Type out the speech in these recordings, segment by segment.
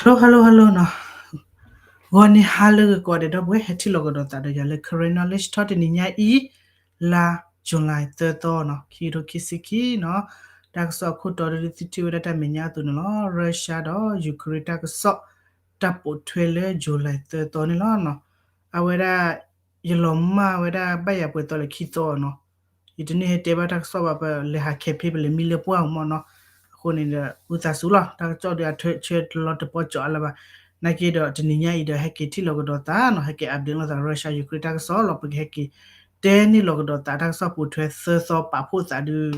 Hello hello hello နီၤ, ဂီၤနံၤဟါလၢဂ့ၤကိးဂၤဒဲး ဒီပုၢ်ဝဲၢ် ဟဲထံၣ်လိာ်ကဒီးသးဒီးယၤလၢ Karen Knowledge Talk တနံၤညါအံၤ လါ July သၢသီနီၤ, ခံကထိခံဆံခံနီၤ. တၢ်ကစီၣ်အခိၣ်တီဒ်သုထံၣ်ဝဲဒၣ်တၢ်မဲာ်ညါအသိးန့ၣ်လီၤ. Russia ဒီး Ukraine တၢ်ကစီၣ် တၢ်ပိာ်ထွဲလၢ July သၢသီန့ၣ်လီၤနီၤ. အဝဲဒၣ် ယလီၤမၢ်ဝဲဒၣ်ဘၣ်ယၤပှဲၤသီလၢခံသီနီၤ. ယတန့ၢ်ဟဲတဲဘၣ်တၢ်ကစီၣ်ဘၣ်, ပလဲၤဟးခဲဖ့ပလဲၤမံလၢပှၢ်အမီၢ်နီၤ. အဃိန့ၣ်ဒီး ဝံသးစူၤလီၤ, တၢ်ကစီၣ်ဒီးအထွဲဆၢတလီၤတပီၢ်ကၠီအါလၢၤဘၣ်. နာ်က့ဒီးတနံၤညါအံၤဒီး ဟဲက့ၤထံၣ်လိာ်ကဒီးသးနီၤ, ဟဲက့ၤ update လိာ်သး Russia Ukraine တၢ်ကစီၣ်လီၤ. ပကဟဲက့ၤတဲန့ၢ်လိာ်ကဒီးသး တၢ်ကစီၣ်ပိာ်ထွဲသၢသီပာ်ဖှိၣ်သးဒုး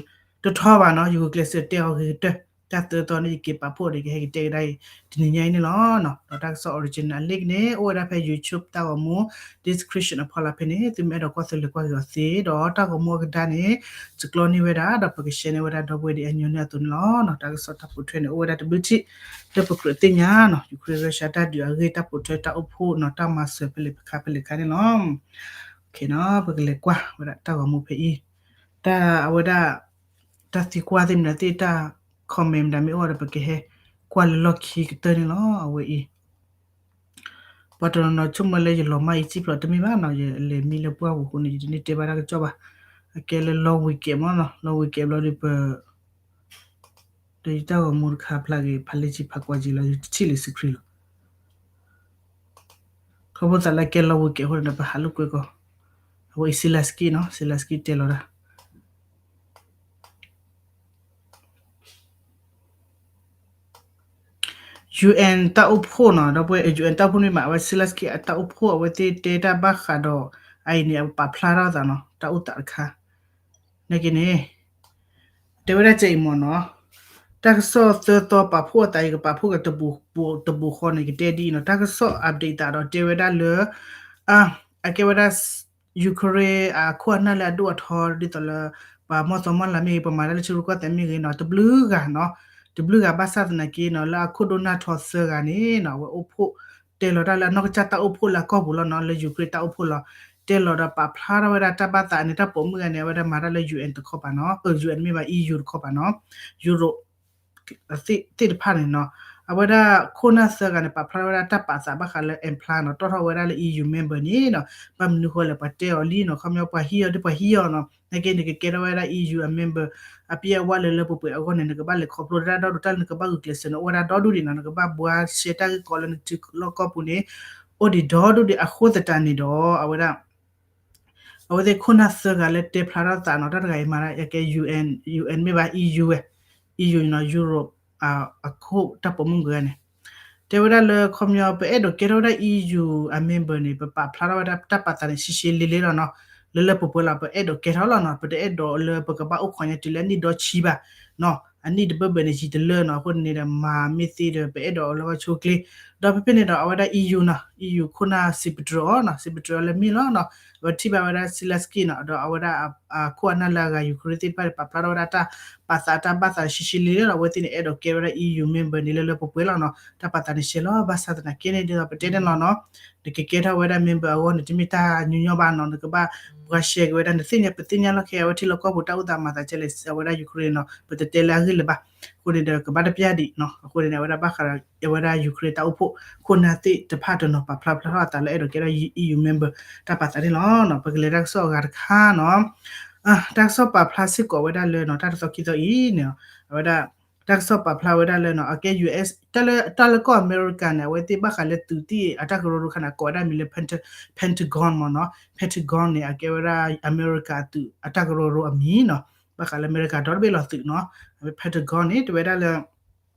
တထီဘၣ်နီၤ, ယဂုာ်ကျဲးစၢးတဲအီၤဂ့ၤကတၢၢ်. တၢ်သၢသီန့ၣ် ယက့ၤပာ်ဖှိၣ်ဒီး ကဟဲက့ၤတဲကဒါအံၤ တနံၤညါအံၤန့ၣ်လီၤ. ဒီးတၢ်ကစီၣ် original link န့ၣ် အိၣ်ဝဲဒၣ်ဖဲ YouTube တၢ်ဂီၤမူ description အဖီလာ်ဖဲန့ၣ် သုမ့ၢ်အဲၣ်ဒိးကွၢ် သုလဲၤကွၢ်က့ၤအီၤသ့. ဒီးတၢ်ဂီၤမူအကဒါန့ၣ် ယကျီန့ၢ်ဝဲဒၣ် ဒီးပက share န့ၢ်ဝဲဒၣ်ဒီပုၢ်ဝဲၢ်ဒ်အညီနုၢ်အသိးန့ၣ်လီၤ. တၢ်ကစီၣ်တၢ်ပိာ်ထွဲန့ၣ် အိၣ်ဝဲဒၣ်တဘျုးထံၣ် လၢပကြၢးသ့ၣ်ညါနီၤ, Ukraine Russia တၢ်ဒုးအဂ့ၢ် တၢ်ပိာ်ထွဲတၢ်အိၣ်ဖှိၣ်နီၤ, တၢ်မၤစၢၤဖဲလဲၣ်ဖဲလဲၣ်ခါန့ၣ်လီၤ. ပကလဲၤကွၢ်ဝဲဒၣ်တၢ်ဂီၤမူဖဲအံၤ, တၢ်အဝဲဒၣ် တၢ်သံကွၢ်သ့ၣ်မတၤသ့ၣ် တၢ် comment မတၤမ့ၢ်အိၣ်ဒီး ပကဟဲကွၢ်လၢလီၢ်ခံကတၢၢ်န့ၣ်လီၤ. အဝဲအံၤ ပှၤတနီၤနီၤဆိကမိၣ်လၢယလီၤမၢ်အံၤ စံၣ်ဖျိးတမ့ၢ်ဘၣ်နီၤ, ယလဲၤမံလၢပှၢ်ပူၤအဃိန့ၣ် ယတန့ၢ်တဲဘၣ်တၢ်ကစီၣ်ဘၣ်. အကဲလၢ long weekend မီၢ်နီၤ, long weekend ဘျီဒီး ပ ဒီးယတၢ်ဂီၤမူတခါဖျါဂ့ၤ ဖးလ့ၢ်ကံဖးကွၢ်က့ၤလီၤ, ယတထံၣ်လံ screen လီၤ. ခီဖျိသးလၢအကဲ long weekend အဃိန့ၣ်ဒီး ပဟးလိာ်ကွဲကီး. အဝဲအံၤ Zelensky နီၤ, Zelensky တဲလီၤတၢ် UN တၢ်အိၣ်ဖှိၣ်နီၤ, ဒီပုၢ်ဝဲၢ် UN တၢ်အိၣ်ဖှိၣ်မ့ၢ်မး အဝဲ Zelensky အတၢ်အိၣ်ဖှိၣ် အဝဲသ့ၣ်တဲတၢ်ဘၣ်ဃးဒီး အအံၤန့ၣ် အပာ်ဖျါထီၣ်သးနီၤ, တၢ်အိၣ်သးတခါ နာ်က့န့ၣ် တဲဝဲဒၣ်ကအံၤမီၢ်နီၤ, တၢ်ကစီၣ်သၢသီပာ်ဖှိၣ်အသးအံၤ ကပာ်ဖှိၣ်ကတပူၤဃီန့ၣ် ကတဲဒ်အံၤနီၤ, တၢ်ကစီၣ် update သးဒီးတဲဝဲဒၣ်လၢ အကဲဝဲဒၣ် Ukraine အခိၣ်အနၢ်လၢအဒိၣ်အထီ ဒ်သိးလၢ ပှၤမီၢ်သီမီၢ်လၤမ့ၢ်ဂ့ၤ ပှၤမၤတၢ်လၢထံရူၢ်ကီၢ်သဲးမ့ၢ်ဂ့ၤနီၤ, တဘျုးဂၤနီၤ, တဘျုးဂၤဘၣ်ဆၣ်သနာ်က့နီၤ လၢအခိၣ်ဒိၣ်နၢ်ထီသၢဂၤန့ၣ်နီၤ အဝဲအိၣ်ဖှိၣ်တဲလီၤတၢ်လၢအနီၢ်ကစၢ်တၢ်အိၣ်ဖှိၣ်လၢအကီၢ်ပူၤလီၤနီၤ, လၢ Ukraine တၢ်အိၣ်ဖှိၣ်လီၤ. တဲလီၤဒီးပာ်ဖျါထီၣ်ဝဲဒၣ်တၢ်ဘၣ်သးန့ၣ် တၢ်ပိာ်မုၣ်ဂၤန့ၣ် အဝဲဒၣ်မၤတၢ်လၢ UN တခီပၤနီၤ, UN မ့ၢ်ဘၣ် EU တခီပၤနီၤ, Europe သ့ၣ်တဖၣ်န့ၣ်နီၤ, အဝဲဒၣ်ခိၣ်နၢ်သၢဂၤန့ၣ် ပာ်ဖျါထီၣ်ဝဲဒၣ်တၢ်ပာ်သးဘၣ်ဃးလၢ imply နီၤ, တီၣ်ထီၣ်ဝဲဒၣ်လၢ EU member န့ၣ်နီၤ, ဘၣ်မနုၤဃိလဲၣ် ပှၤတဲအီၤလံနီၤ, ခီပညီပှၤဟံးအီၤဒီးပှၤဟံးအီၤနီၤ, နာ်က့န့ၣ် ကကဲထီၣ်ဝဲဒၣ် EU အ member အပြည့်အဝလၢလၢပှဲၤပှဲၤအဂီၢ်န့ၣ် နကဘၣ်လဲၤခီဖျိတၢ်ဒီဒူၣ်, တၢ်လၢနကဘၣ်ဂုာ်ကျဲးစၢးန့ၣ် အိၣ်ဝဲဒၣ်ဒီဒူၣ်ဒံးနီၤ, နကဘၣ်ဘှါရှဲတၢ်ဂ့ၢ်ကီလၢနထံလီၢ်ကီၢ်ပူၤန့ၣ် အိၣ်ဒံးဒီဒူၣ်ဒံးအဃိသတးန့ၣ်ဒီး အဝဲဒၣ် အဝဲသ့ၣ်ခိၣ်နၢ်သၢဂၤလၢတဲဖျါထီၣ်သးနီၤ, တၢ်တဂၤအံၤမၤဒၣ် အကဲ UN, UN မ့ၢ်ဘၣ် EU ဝဲ EU နီၤ, Europe အခိၣ်တၢ်ပိာ်မုၣ်ဂၤန့ၣ် တဲဝဲဒၣ်လၢခီပညီ ပအဲၣ်ဒိးကဲထီၣ်ဝဲဒၣ် EU အ member န့ၣ် ပပာ်ဖျါထီၣ်ဝဲဒၣ်တၢ်ပာ်သးန့ၣ် ရှဲရှဲလ့လ့လီၤနီၤ, လၢလၢပှဲၤပှဲၤလီၤ, ပအဲၣ်ဒိးကဲထီၣ်လီၤနီၤ, ပတအဲၣ်ဒိးလၢပကဘၣ်အိၣ်ခိးညါတုၤလၢအနံၣ်ဒီဆံဘၣ်နီၤ, အနံၣ်တဘၢဘၢန့ၣ် ယံာ်တလၢနီၤ, အဃိန့ၣ်ဒီး မၤမ့ၢ်သ့ဒီး ပအဲၣ်ဒိးအီၤလၢဂီၢ်ဆိကျ့, ဒီးဖဲဖဲန့ၣ်ဒီး အဝဲဒၣ် EU နီၤ, EU ခိၣ်နၢ်စံးပတြၢၤအီၤနီၤ, စံးပတြၢၤအီၤလၢမ့ၢ်လီၤနီၤ, အဝဲထံၣ်ဘၣ်ဝဲဒၣ် Zelensky နီၤ, ဒီးအဝဲဒၣ်အခိၣ်အနၢ်လၢအဂၤ Ukraine သ့ၣ်တဖၣ်န့ၣ် ပာ်ဖျါထီၣ်ဝဲဒၣ်တၢ်ပာ်သးတၢ်ဘၣ်သးရှဲရှဲလ့လ့လီၤ, အဝဲသ့ၣ်န့ၣ် အဲၣ်ဒိးကဲဝဲဒၣ် EU member န့ၣ် လၢလၢပှဲၤပှဲၤလီၤနီၤ, တၢ်ပာ်သးန့ၣ်ရှဲလီၤ, ဘၣ်ဆၣ်သနာ်က့န့ၣ် ဒ်သိးပတဲန့ၣ်လီၤနီၤ, နကကဲထီၣ်ဝဲဒၣ် member အဂီၢ်န့ၣ် တမ့ၢ်တၢ်ညီညီဘၣ်နီၤ, နကဘၣ်ပှၤ share က့ၤဝဲဒၣ် နသ့ၣ်ညါပသ့ၣ်ညါလီၢ်ခံ အဝဲထံလီၢ်ကီၢ်ပူၤတၢ်အိၣ်သးမၤသးကဲလဲၣ် အဝဲဒၣ် Ukraine နီၤ, ပတတဲလၢအဂ့ၢ်လၢၤဘၣ်, အဃိန့ၣ်ဒီး ကဘၣ်တပျၢ်ဒံးနီၤ, အဃိန့ၣ် အဝဲဒၣ်ဘၣ်ဃးဒီး အဝဲဒၣ် Ukraine တၢ်အိၣ်ဖှိၣ် ခိၣ်နၢ်သ့ၣ်တဖၣ်တနီၤ ပာ်ဖျါဖျါထီၣ်အသးလၢအဲၣ်ဒိးကဲထီၣ် EU member တၢ်ပာ်သးန့ၣ်လီၤနီၤ, ပကလဲၤတၢ်ကစီၣ်အဂၤတခါနီၤ, တၢ်ကစီၣ်ပာ်ဖျါစ့ၢ်ကီးဝဲဒၣ်လၢနီၤ, တၢ်တသီခံသီအံၤန့ၣ်, အဝဲဒၣ် တၢ်ကစီၣ်ပာ်ဖျါဝဲဒၣ်လၢနီၤ, အကဲ US တၢ်လၢကီၢ်အမဲရကၤန့ၣ် အဝဲသ့ၣ်ဘၣ်ဃးလၢသုးသ့ၣ်အတၢ်ကရၢကရိတခါန့ၣ် ကိးဝဲဒၣ်မံၤလၢ Pentagon မ့ၢ်နီၤ, Pentagon န့ၣ် အကဲဝဲဒၣ်အမဲရကၤအသုးအတၢ်ကရၢကရိအမံၤနီၤ, ဘၣ်ဃးလၢအမဲရကၤဒီတဘ့ၣ်လီၤသုးနီၤ, Pentagon န့ၣ် တဲဝဲဒၣ်လၢ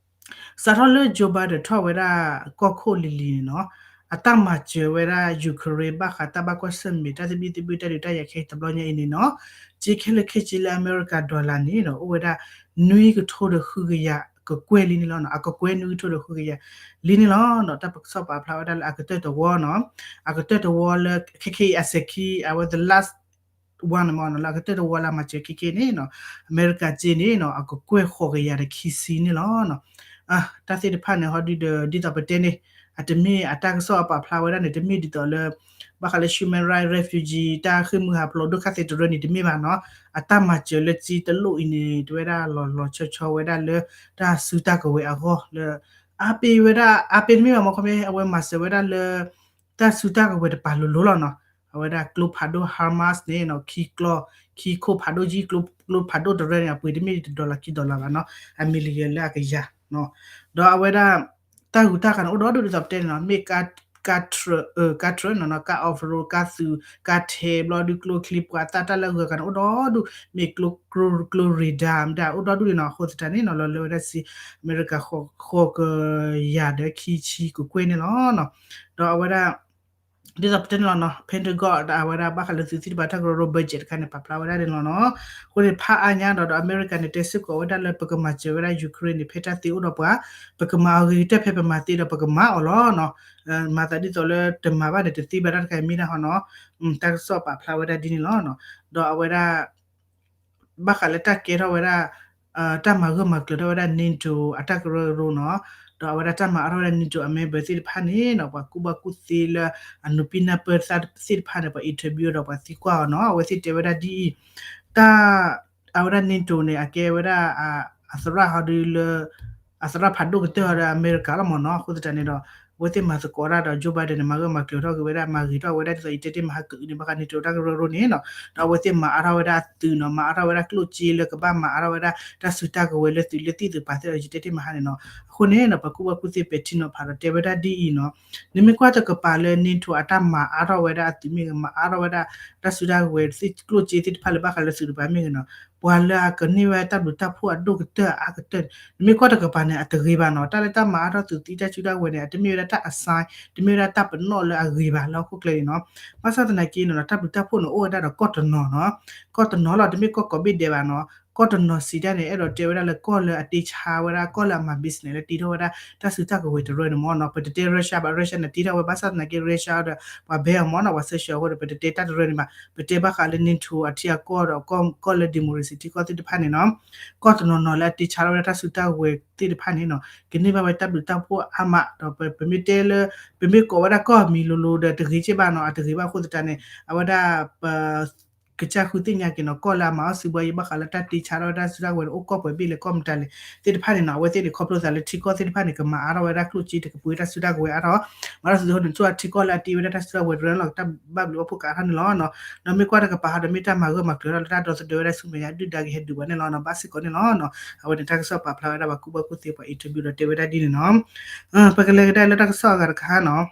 စးထီၣ်လၢ Joe Biden ထီၣ်ဝဲဒၣ်ကီၢ်ခိၣ်လံၤလံၤန့ၣ်နီၤ, အတၢ်မၤစၢၤဝဲဒၣ် Ukraine ဘၣ်ဃးတၢ်ဘၣ်ကွၢ်ဆၢၣ်မဲာ်တၢ်သဘံၣ်သဘုၣ်တၢ်ဒုးတၢ်ယၤခဲအံၤတဘျီညါအံၤန့ၣ်နီၤ, စ့ခဲလၢာ်ခဲဆ့လၢအမဲရကၤ dollar န့ၣ်နီၤ အိၣ်ဝဲဒၣ် နွံကထိဒီးဃုကယၤကကွဲၢ်လံန့ၣ်လီၤနီၤ, အကကွဲၢ်နွံကထိဒီးဃုကယၤလံန့ၣ်လီၤနီၤ, တၢ်ကစီၣ်ပာ်ဖျါဝဲဒၣ်လၢအကတၢၢ်တဝီနီၤ, အကတၢၢ်တဝီလၢခဲခဲအံၤအစဲၤခံ အဝဲ the last one မ့ၢ်နီၤ, လၢအကတၢၢ်တဝီလၢအမၤစၢၤခဲခဲန့ၣ်နီၤ, အမဲရကၤစ့န့ၣ်နီၤ အကကွဲၢ်ဃိးကယၤဒီးခံဆံန့ၣ်လီၤနီၤ, တၢ်သ့ၣ်တဖၣ်န့ၣ် ဟီဒုဒီး ဒ်သိးပတဲန့ၣ် အတမ့ၢ်အတၢ်ကစီၣ်အပာ်ဖျါဝဲဒၣ်န့ၣ် တမ့ၢ်ဒ်သိးလၢ ဘၣ်ဃးလၢ human right refugee တၢ်ဃ့ၢ်မှံဟးဖျိးဒိၣ်ခါသ့ၣ်တရၢန့ၣ် တမ့ၢ်ဘၣ်နီၤ, အတၢ်မၤစၢၤလၢစ့တလိၣ်အံၤန့ၣ် တဲဝဲဒၣ်လီၤလီၤဆီဆီဝဲဒၣ်လၢ တၢ်စုတၢ်ကဝဲၤအဂီၢ်လၢ အါပ့ၤဝဲဒၣ် အါပ့ၤတမ့ၢ်ဘၣ်မ့ၢ် ခီဖျိအဝဲမၤစၢၤဝဲဒၣ်လၢ တၢ်စုတၢ်ကဝဲၤတပၤလိၤလိၤလီၤနီၤ. အဝဲဒၣ်ကျိဖးဒိၣ် Hamas န့ၣ်နီၤ ခံကျိ ခံခိၣ်ဖးဒိၣ်ကံ ကျိဖးဒိၣ်တရၢန့ၣ် အပှ့ၤတမ့ၢ်တ dollar ခံ dollar ဘၣ်နီၤ အ million လၢအကယၤနီၤ. ဒီးအဝဲဒၣ် တၢ်ဂုၤတၢ်ဂၤန့ၣ် အိၣ်ဒီဒူၣ်ဒ်သိးပတဲန့ၣ်နီၤ မ့ၢ် ကါထြၢး ကါထြၢးနီၤနီၤ ကါ off-road ကါသုး ကါထဲဘျီဒုး ကျိချံပှၤသၣ်တၢ်လၢအဂုၤအဂၤန့ၣ် အိၣ်ဒီဒူၣ် မ့ၢ်ကျိ ကျိ ကျိ radar မတၤ အိၣ်ဒီဒူၣ်န့ၣ်နီၤ. အဃိသတးန့ၣ်နီၤ လီၤလၢဝဲဒၣ်စံး အမဲရကၤ ဃိးကယၤဒီးခံဆံကကွဲၢ်န့ၣ်လီၤ. ဒီးအဝဲဒၣ် ဒ်သိးပတဲန့ၣ်လီၤနီၤ Pentagon အဝဲဒၣ်ဘၣ်ဃးလၢသုးသ့ၣ်တဖၣ်တၢ်ကရၢကရိ budget တခါန့ၣ် ပာ်ဖျါဝဲဒၣ်န့ၣ်လီၤနီၤ. အဃိန့ၣ် ဖးအါညါဒီး ဒီးအမဲရကၤန့ၣ် တဲစ့ၢ်ကီးဝဲဒၣ်လၢပကမၤစၢၤဝဲဒၣ် Ukraine န့ၣ် ဖဲတၢ်သ့အိၣ်ဒီးပှၤ ပကမၤအဂ့ၤကတၢၢ် ဖဲပမၤသ့ဒီးပကမၤအီၤလီၤနီၤ. မၤသးဒ်သိးလၢတမၤဘၣ်န့ၣ် တသ့ဘၣ်တၢ်တခါအံၤမ့ၢ်ဒၣ်ဟီနီၤ. တၢ်ကစီၣ်ပာ်ဖျါဝဲဒၣ်ဒ်န့ၣ်လီၤ. ဒီးအဝဲဒၣ် ဘၣ်ဃးလၢတၢ်ကဲထီၣ်ဝဲဒၣ် တၢ်မၤဂၢၢ်မၤကျၢၤထီၣ်ဝဲဒၣ် NATO အတၢ်ကရၢကရိနီၤ. ဒီးအဝဲဒၣ်တၢ်မၤအါထီၣ်ဝဲဒၣ် NATO အ member သ့ၣ်တဖၣ်န့ၣ်နီၤ ပှၤကူၣ်ဘၣ်ကူၣ်သ့လၢအနူးပံနၢ်ပၢၢ်သ့ၣ်တဖၣ်န့ၣ် ပှၤ interview ဒီးပှၤသံကွၢ်အီၤနီၤ. အဝဲသ့ၣ်တဲဝဲဒၣ်ဒ်အံၤ တၢ် အဝဲဒၣ် NATO န့ၣ် အကဲဝဲဒၣ် အသရၣ်ဟီဒုးလၢ အသရၣ်ဖးဒိၣ်ကတၢၢ်ဟီဒီးအမဲရကၤလီၤမ့ၢ်နီၤ. အဃိသတးန့ၣ်ဒီး အဝဲသ့ၣ်မၤသကိးတၢ်ဒီး Joe Biden န့ၣ် မၤဂၢၢ်မၤကျၢၤထီၣ်က့ၤဝဲဒၣ် မၤဂ့ၤထီၣ်ဝဲဒၣ်ဒ်သိး ယတဲတ့ၢ်မဟါကအုးန့ၣ် ဘၣ်ဃး NATO တၢ်ကရၢကရိန့ၣ်နီၤ. ဒီးအဝဲသ့ၣ်မၤအါထီၣ်ဝဲဒၣ်အသုးနီၤ မၤအါထီၣ်ဝဲဒၣ်ကျိၣ်စ့လၢကဘၣ်မၤအါထီၣ်ဝဲဒၣ်တၢ်စုတၢ်ကဝဲၤလၢသုးလၢသံၣ်သုးပာ်သ့ဒီး ယတဲတ့ၢ်မဟါန့ၣ်နီၤ. အဃိန့ၣ်နီၤ ပှၤကူၣ်ဘၣ်ကူၣ်သ့ပဲာ်ထံနီၤဖးဒီးတဲဝဲဒၣ်ဒ်အံၤနီၤ. နမ့ၢ်ကွၢ်တကပၤလၢ NATO အတၢ်မၤအါထီၣ်ဝဲဒၣ်အသုးမ့ၢ်ဂ့ၤ မၤအါထီၣ်ဝဲဒၣ်တၢ်စုတၢ်ကဝဲၤသ့ၣ်ကျိၣ်စ့သ့ၣ်တဖၣ်လၢဘၣ်ဃးလၢသုးတပၤမ့ၢ်ဂ့ၤနီၤ ပှၤလၢအကန့ၢ်ဝဲတၢ်ဘျုးတၢ်ဖှိၣ်အဒိၣ်ကတၢၢ်အါကတၢၢ်န့ၣ် နမ့ၢ်ကွၢ်တကပၤန့ၣ် အတဂ့ၤဘၣ်နီၤ. တၢ်လၢတၢ်မၤအါထီၣ်သုးသံတၢ်စုတၢ်ကဝဲၤန့ၣ် အတမ့ၢ်ဝဲဒၣ်တၢ် assign တမ့ၢ်ဝဲဒၣ်တၢ်ပနီၣ်လၢအဂ့ၤဘၣ်လၢဟီၣ်ခိၣ်ချၢန့ၣ်နီၤ. ဘၣ်ဆၣ်သနာ်က့နီၤ တၢ်ဘျုးတၢ်ဖှိၣ်န့ၣ်အိၣ်ဝဲဒၣ်ဒီးကီၢ်တနီၤနီၤ. ကီၢ်တနီၤလီၤ တမ့ၢ်ကီၢ်ကိးဘ့ၣ်ဒဲးဘၣ်နီၤ. ကီၢ်တနီၤစံးတၢ်န့ၣ် အဲၣ်ဒိးတဲဝဲဒၣ်လၢကီၢ်လၢအတ့ဆါဝဲဒၣ် ကီၢ်လၢအမၤ business လၢတ့ထီၣ်ဝဲဒၣ်တၢ်စုတၢ်ကဝဲၤတရၢန့ၣ်မ့ၢ်နီၤ. ပတတဲ Russia ဘၣ် Russia န့ၣ်တ့ထီၣ်ဝဲ ဘၣ်ဆၣ်သနာ်က့ Russia ဒီးပှၤဘဲအီၤမ့ၢ်နီၤ ပှၤ sanction အဃိဒီး ပတတဲတၢ်တရၢန့ၣ်ဘၣ်. ပတဲဘၣ်ဃးလၢ NATO အထံအကီၢ်ဒီးကီၢ်လၢ democracy ထံကီၢ်သ့ၣ်တဖၣ်န့ၣ်နီၤ. ကီၢ်တနီၤနီၤလၢအတ့ဆါထီၣ်ဝဲဒၣ်တၢ်စုတၢ်ကဝဲၤသ့ၣ်တဖၣ်န့ၣ်နီၤ ကန့ၢ်ဘၣ်ဝဲတၢ်ဘျုးတၢ်ဖှိၣ်အါမး ဒီးပမ့ၢ်တဲလၢ ပမ့ၢ်ကိးဝဲဒၣ်ကီၢ်မံၤလိၤလိၤဒီးတဂ့ၤက့ဘၣ်နီၤ အတဂ့ၤဘၣ်အဃိသတးန့ၣ် အဝဲဒၣ်ပ ကစၢ်ဃုသ့ၣ်ညါက့ၤနီၤ ကီၢ်လၢအမၤအီၣ်စုဘၣ်ယံၤဘၣ်ဃးလၢတၢ်တ့ဆါထီၣ်ဝဲဒၣ်တၢ်စုတၢ်ကဝဲၤန့ၣ် အိၣ်ကီၢ်ပှဲၤဘ့ၣ်လၢကီၢ်မတၤလဲၣ်သ့ၣ်တဖၣ်န့ၣ်နီၤ. အဝဲသ့ၣ်န့ၣ်ခီဖျိသးလၢထံကီၢ်သ့ၣ်တဖၣ်န့ၣ် ကမၤအါထီၣ်ဝဲဒၣ်ကျိၣ်စ့ တကပှ့ၤတၢ်စုတၢ်ကဝဲၤအါထီၣ် မၤထီၣ်သုးဟီန့ၣ် ကၠိၣ်အထံကီၢ်လၢအတ့ဝဲဒၣ်တၢ်စုတၢ်ကဝဲၤတရၢလီၤ တၢ်ဘၣ်ဘျုးဘၣ်ဖှိၣ်ကအါထီၣ်န့ၣ်လီၤ. ဒီးမ့ၢ်ကွၢ်တကပၤဟီဒီးမ့ၢ်တၢ်မၤဂၢၢ်မၤကျၢၤထီၣ်လၢတၢ်ဒီသဒၢဝဲဒၣ်ဆူမဲာ်ညါ ဒုၣ်ဒါကဟဲဒုးဝဲန့ၣ်လီၤနီၤ ဘၣ်စ့ၢ်ကီးန့ၣ်လီၤ. အဝဲန့ၣ်တၢ်ကစီၣ်ပာ်ဖျါဝဲဒၣ်ပှၤကူၣ်ဘၣ်ကူၣ်သ့ပှၤ interview ဒီးတဲဝဲဒၣ်ဒ်န့ၣ်နီၤ. ပကလဲၤကဒါလၢတၢ်ကစီၣ်အဂၤတခါနီၤ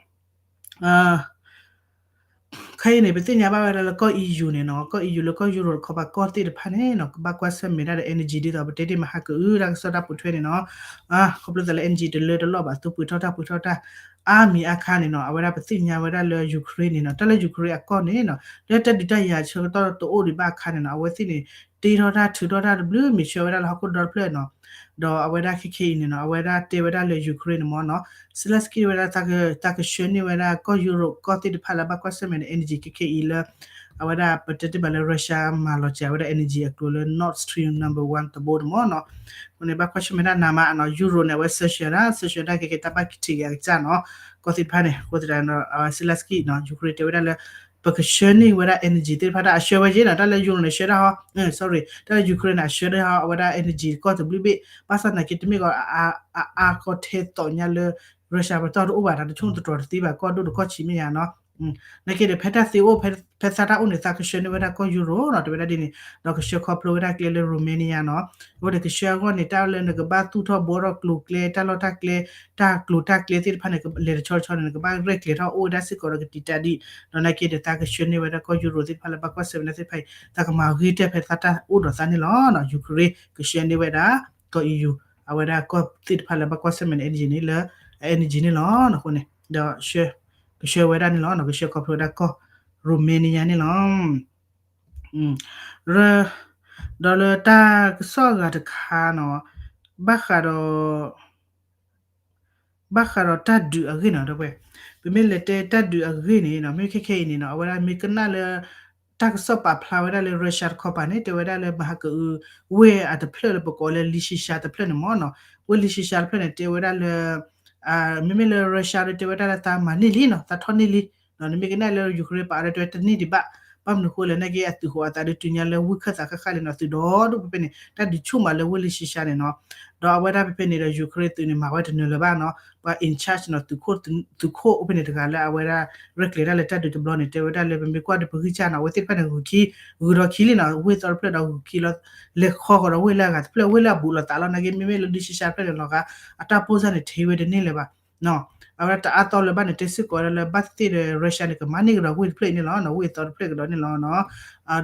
ခဲအံၤန့ၣ် ပသ့ၣ်ညါဘၣ်ဝဲဒၣ်လၢကီၢ် EU န့ၣ်နီၤ ကီၢ် EU လၢကီၢ်ယူရိၤတခီပၤကီၢ်သ့ၣ်တဖၣ်န့ၣ်နီၤ ကဘၣ်ကွၢ်ဆၢၣ်မဲာ်ဒၣ်ဒီး energy ဒ်သိးပတဲတ့ၢ်မဟါကအုးတၢ်ကစီၣ်တၢ်ပိာ်ထွဲန့ၣ်နီၤ. ခီဖျိသးလၢ energy တလၢတလီၢ်ဘၣ် သူပှ့ၤထီၣ်တၢ်ပှ့ၤထီၣ်တၢ် အါမံၤအါခါန့ၣ်နီၤ အဝဲဒၣ်ပသ့ၣ်ညါဝဲဒၣ်လၢ Ukraine န့ၣ်နီၤ တၢ်လၢ Ukraine အကီၢ်န့ၣ်နီၤ လၢတၢ်ဒုးတၢ်ယၤဆၢကတီၢ်တအိၣ်ဒံးဘၣ်အခါန့ၣ်နီၤ အဝဲသ့ၣ်န့ၣ် တ့ထီၣ်တၢ်ထုးထီၣ်တၢ်တဘျုးမံၤဆှၢဝဲဒၣ်လၢဟီၣ်ခိၣ်ဒီတဖျၢၣ်နီၤ. ဒီးအဝဲဒၣ်ခဲခဲအံၤန့ၣ်နီၤ အဝဲဒၣ်တဲဝဲဒၣ်လၢ Ukraine န့ၣ်မ့ၢ်နီၤ Zelenskyy ဝဲဒၣ် သးကဆှၢန့ၢ်ဝဲဒၣ်ကီၢ်ယူရိၤကီၢ်သ့ၣ်တဖၣ်လၢ ဘၣ်ကွၢ်ဆၢၣ်မဲာ်ဒီး energy ခဲခဲအံၤလၢ အဝဲဒၣ်ပတဲတ့ၢ်ဘၣ်လၢ Russia မၤလီၤစှၤဝဲဒၣ် energy အကျိၤလၢ Nord Stream number one တဘိန့ၣ်မ့ၢ်နီၤ. အဃိန့ၣ် ဘၣ်ကွၢ်ဆၢၣ်မဲာ်ဒၣ်နးမးနီၤ ယူရိၤန့ၣ် အဝဲ sanction ဒၣ် sanction ဒၣ်ကဲကဲတၢ်ဘၣ်ထံးက့ၤအကစၢ်နီၤ ကီၢ်သ့ၣ်တဖၣ်န့ၣ် အဃိသတးဒီး Zelenskyy နီၤ Ukraine တဲဝဲဒၣ်လၢ ပကဆှၢန့ၢ်ဝဲဒၣ် energy သ့ၣ်တဖၣ် တၢ်အဆှၢဝဲက့နီၤ တၢ်လၢယူရိၤန့ၣ်ဆှၢဒၣ်ဟီ sorry တၢ်လၢ Ukraine န့ၣ် အဆှၢဒၣ်ဟီ အဝဲဒၣ် energy ကီၢ်တဘျုးဘ့ၣ် ဘၣ်ဆၣ်သနာ်က့ တမ့ၢ်ကီး အအါကီထဲသိးညါလၢ Russia ပတီၢ်တအိၣ်ဘၣ်နီၤ တဆိကတတြီၤတသ့ဘၣ် ကီၢ်ဒိၣ်တကီၢ်ဆံးမ့ၢ်ယါနီၤ နာ်က့ဒီး ဖဲတၢ်သ့အိၣ် ဖဲသးတၢ်အိၣ်န့ၣ် သးကဆှၢန့ၢ်ဝဲဒၣ်ကီၢ်ယူရိၤနီၤ တဲဝဲဒၣ်ဒ်န့ၣ် ဒီးကဆှၢခီဖျိဝဲဒၣ်ကျဲလၢ Romania နီၤ အဃိန့ၣ် ကဆှၢအဂီၢ်န့ၣ် တၢ်လၢနကဘၣ်သူၣ်ထီၣ်ဘှီထီၣ်ကျိၤကျဲ တၢ်လီၢ်တၢ်ကျဲ တၢ်ကျိၤတၢ်ကျဲသ့ၣ်တဖၣ်န့ၣ် လဲၤတဆီတဆီန့ၣ် နကဘၣ်ရဲၣ်ကျဲၤထီၣ်အိၣ်ဝဲဒၣ်စ့ၢ်ကီးဒီးကတံာ်တၢ်ဒံး ဒီးနာ်က့ဒီး သးကဆှၢန့ၢ်ဝဲဒၣ်ကီၢ်ယူရိၤသ့ၣ်တဖၣ်လၢဘၣ်ကွၢ်ဆၢၣ်မဲာ်သ့ၣ်တဖၣ်အံၤ သးကမၤဂ့ၤတၢ်ဖဲသးတၢ်အိၣ်ဒီးသးန့ၣ်လီၤ. Ukraine ကဆှၢန့ၢ်ဝဲဒၣ် ကီၢ် EU အဝဲဒၣ်ကီၢ်သ့ၣ်တဖၣ်လၢဘၣ်ကွၢ်ဆၢၣ်မဲာ်န့ၣ် energy န့ၣ်လၢ energy န့ၣ်လီၤ. အဃိန့ၣ် ဒီး ကဆှၢဝဲဒၣ်န့ၣ်လီၤ ကဆှၢခီဖျိဝဲဒၣ်ကီၢ် Romania န့ၣ်လီၤ. ဒီးလၢတၢ်ကစီၣ်အဂၤတခါနီၤ ဘၣ်ဃးဒီး ဘၣ်ဃးဒီးတၢ်ဒုးအဂ့ၢ်နီၤ ဒီပုၢ်ဝဲၢ် ပမ့ၢ်လဲၤတဲတၢ်ဒုးအဂ့ၢ်န့ၣ်နီၤ မ့ၢ်ခဲခဲအံၤန့ၣ်နီၤ အဝဲဒၣ်မ့ၢ်ကနၣ်လၢ တၢ်ကစီၣ်ပာ်ဖျါဝဲဒၣ်လၢ Russia တခီပၤန့ၣ် တဲဝဲဒၣ်လၢမဟါကအု ဝ့ၢ်အတဖျၢၣ်လၢပကိးလၢ Lysychansk တဖျၢၣ်န့ၣ်မ့ၢ်နီၤ ဝ့ၢ် Lysychansk တဖျၢၣ်န့ၣ် တဲဝဲဒၣ်လၢ မ့မ့ၢ်လၢ Russia ဒီးတဲဝဲဒၣ်လၢသးမၤန့ၢ်လံနီၤ သးထီၣ်န့ၢ်လံ နမ့ၢ်ကနၣ်လၢ Ukraine ပာ်အီၤဒီးတဲဝဲတန့ၢ်ဒံးဘၣ် ဘၣ်မနုၤဃိလဲၣ်န့ၣ်က့ အသုးဃီၤအသးဒီးတုၤညါလၢဝ့ၢ်ခၢၣ်သးဃၣ်ဃၣ်လံနီၤ သုးဒီဒူၣ်ဖဲဖဲန့ၣ် တၢ်ဒုးဆူၣ်မးလၢဝ့ၢ်လံၡံၡါန့ၣ်နီၤ. ဒီးအဝဲဒၣ်ဖဲဖဲန့ၣ်ဒီး Ukraine သုးန့ၣ် မၤဝဲတနၢၤလၢၤဘၣ်နီၤ ပှၤ in charge နီၤ သုးခိၣ်အိၣ်ဖဲန့ၣ်တဂၤလၢအဝဲဒၣ် ရဲၣ်ကျဲၤဒၣ်လၢတၢ်ဒုးတဘျီန့ၣ် တဲဝဲဒၣ်လၢပမ့ၢ်ကွၢ်ဒီးပဂံၢ်စၢ်နီၤ အဝဲသ့ၣ်တဖၣ်န့ၣ်ဂုၤခံ ဂုၤဒီးခံလံနီၤ ဝ့ၢ်သီတဖျၢၣ်ဒီးဂုၤခံလီၤ လဲၤဃီဃီၤဒီးဝ့ၢ်လၢအဂၤတဖျၢၣ် ဝ့ၢ်လၢအဘူးလိာ်သးလီၤ နာ်က့မ့မ့ၢ်လၢလံၡံၡါတဖျၢၣ်န့ၣ်လီၤဂာ် အတၢ်ပိၢ်စၢ်န့ၣ် ထံးဝဲတန့ၢ်လၢၤဘၣ် အဝဲဒၣ်တအါသီလၢၤဘၣ်န့ၣ် တဲစ့ၢ်ကီးဝဲဒၣ်လၢဘၣ်သ့ၣ်သ့ၣ်ဒီး Russia န့ၣ် ကမၤန့ၢ်ကဒီးဝ့ၢ်တဖျၢၣ်အံၤန့ၣ်လီၤနီၤ ဝ့ၢ်သီတဖျၢၣ်ကဒီးန့ၣ်လီၤနီၤ.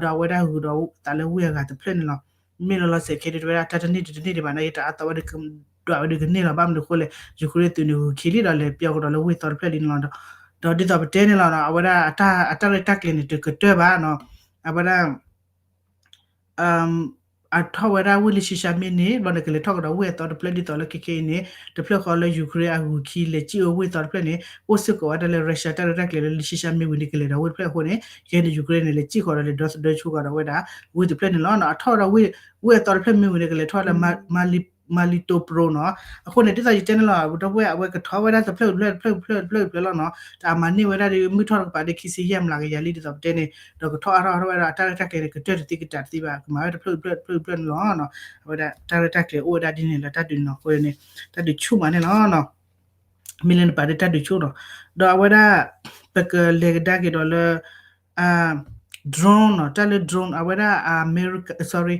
ဒီးအဝဲဒၣ်ဂုၤဒီးသးလၢဝ့ၢ်အဂၤတဖျၢၣ်န့ၣ်လီၤ. မ့ၢ်လီၤလီၤဆဲးခဲဒ်တဲဝဲဒၣ် တၢ်တန့ၢ်တန့ၢ်ဒံးဘၣ်နာ်က့ တအါသီဝဲဒၣ်ကဒွးဝဲဒၣ်ကန့ၢ်လီၤ ဘၣ်မနုၤဃိလဲၣ် Ukraine သုးန့ၣ် ဂုၤခံလံဒီးလဲၤပျီကဒီးလၢဝ့ၢ်သီတဖျၢၣ်လံန့ၣ်လီၤ. ဒီးဒ်သိးပတဲန့ၣ်လီၤနီၤ အဝဲဒၣ်အတၢ်ရဲၣ်တၢ်ကျဲၤန့ၣ် တကတၢၢ်ဘၣ်နီၤ အဝဲဒၣ် အထီၣ်ဝဲဒၣ်ဝ့ၢ်လံၡံၡါမ့ၢ်န့ၣ် ဘျီန့ၣ်ကလဲၤထီၣ်ကဒီးဝ့ၢ်အသီတဖျၢၣ်ဒ်သိးလၢခဲခဲအံၤန့ၣ် တဖျၢၣ်ဃီလၢ Ukraine အဂုၤခံလဲၤစံၣ်အီၤဝ့ၢ်သီတဖျၢၣ်န့ၣ် အိၣ်စ့ၢ်ကီးဝဲဒၣ်လၢ Russia တၢ်ရဲၣ်တၢ်ကျဲၤလၢလံၡံၡါမ့ၢ်ဝံၤန့ၣ် ကလဲၤဒီးဝ့ၢ်တဖျၢၣ်အဃိန့ၣ် ခဲန့ၣ် Ukraine န့ၣ် လဲၤစံၣ်ဃီၤဒီးလဲၤဒီသဒၢဆိကဒီးဝဲဒၣ် ဝ့ၢ်တဖျၢၣ်န့ၣ်လီၤ. အထီၣ်ဝဲဒၣ်ဝ့ၢ်အသီတဖျၢၣ်မ့ၢ်ဝံၤန့ၣ် ကလဲၤထီၣ်လၢ Mali- Melitopol နီၤ အဃိန့ၣ် ဒ်သိးယတဲန့ၣ်လီၤ ဒီပုၢ်ဝဲၢ်အဝဲကထီၣ်ဝဲဒၣ်တဖျၢၣ်တဖျၢၣ်တဖျၢၣ်တဖျၢၣ်လီၤနီၤ တၢ်မၤန့ၢ်ဝဲဒၣ်ဒီး မုၢ်ထီၣ်တကပၤဒီးခံဆံယဲၢ်မျးကယၤလံဒ်သိးပတဲန့ၣ် ဒီးကထီၣ်အါထီၣ်အါထီၣ်ဝဲဒၣ် အတၢ်ရဲၣ်တၢ်ကျဲၤန့ၣ် ကတၢၢ်တသ့ကတၢၢ်တသ့ဘၣ် ကမၤဝဲတဖျၢၣ်တဖျၢၣ်တဖျၢၣ်တဖျၢၣ်န့ၣ်လီၤ. အဝဲဒၣ်တၢ်ရဲၣ်တၢ်ကျဲၤအိၣ်ဝဲဒၣ်ဒ်န့ၣ်လီၤ တၢ်ဒုးနီၤဃိန့ၣ် တၢ်ဒုးဆူၣ်မးန့ၣ်လီၤ. မ့ၢ်လၢနပာ်ဒီးတၢ်ဒုးဆူၣ်နီၤ ဒီးအဝဲဒၣ် ပကလဲၤကဒါက့ၤဒီးလၢ drone နီၤ တၢ်လၢ drone အဝဲဒၣ် America sorry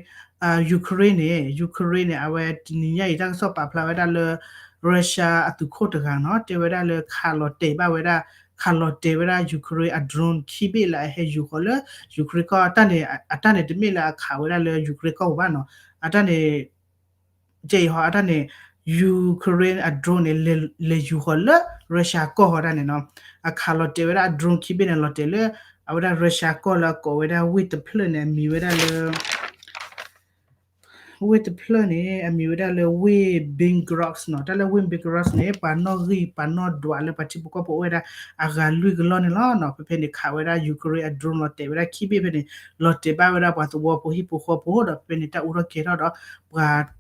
Ukraine န့ၣ် Ukraine န့ၣ် အဝဲတနံၤညါအံၤ တၢ်ကစီၣ်ပာ်ဖျါဝဲဒၣ်လၢ Russia အသုးခိၣ်တဂၤနီၤ တဲဝဲဒၣ်လၢခးလီၤတဲာ်ဘၣ်ဝဲဒၣ် ခးလီၤတဲာ်ဝဲဒၣ် Ukraine အ drone ခံဘ့ၣ်လၢအဟဲယူၤဃီၤလၢ Ukraine ကီၢ် တၢ်န့ၣ် အတၢ်န့ၣ်တမ့ၢ်လၢအခးဝဲဒၣ်လၢ Ukraine ကီၢ်ပူၤဘၣ်နီၤ အတၢ်န့ၣ် ကဲအံၤဟီ အတၢ်န့ၣ် Ukraine အ drone န့ၣ် လဲၤယူၤဃီၤလၢ Russia ကီၢ်ဟီဒၣ်န့ၣ်နီၤ အခးလီၤတဲာ်ဝဲဒၣ်အ drone ခံဘ့ၣ်န့ၣ် လီၤတဲာ်လၢ အဝဲဒၣ် Russia ကီၢ်လၢအကိးဝဲဒၣ်ဝ့ၢ်တဖျၢၣ်န့ၣ် အမံၤဝဲဒၣ်လၢ ဝ့ၢ်တဖျၢၣ်န့ၣ် အမံၤဝဲဒၣ်လၢဝ့ၢ် Belgorod နီၤ တၢ်လၢဝ့ၢ် Belgorod န့ၣ် ပှၤနီၣ်ဂံၢ်ပှၤနီၣ်ဒွးလၢပှၤထံဖိကီၢ်ဖိအိၣ်ဝဲဒၣ် အဂၤလွံၢ်ကလီၢ်န့ၣ်လီၤနီၤ ဖဲဖဲန့ၣ် ခးဝဲဒၣ် Ukraine အ drone လီၤတဲာ်ဝဲဒၣ်ခံဘ့ၣ်ဖဲန့ၣ် လီၤတဲာ်ဘၣ်ဝဲဒၣ်ပှၤသဝီဖိဟံၣ်ဖိဃီဖိဒီး ဖဲဖဲန့ၣ် တၢ်အူထီၣ်ကဲၤ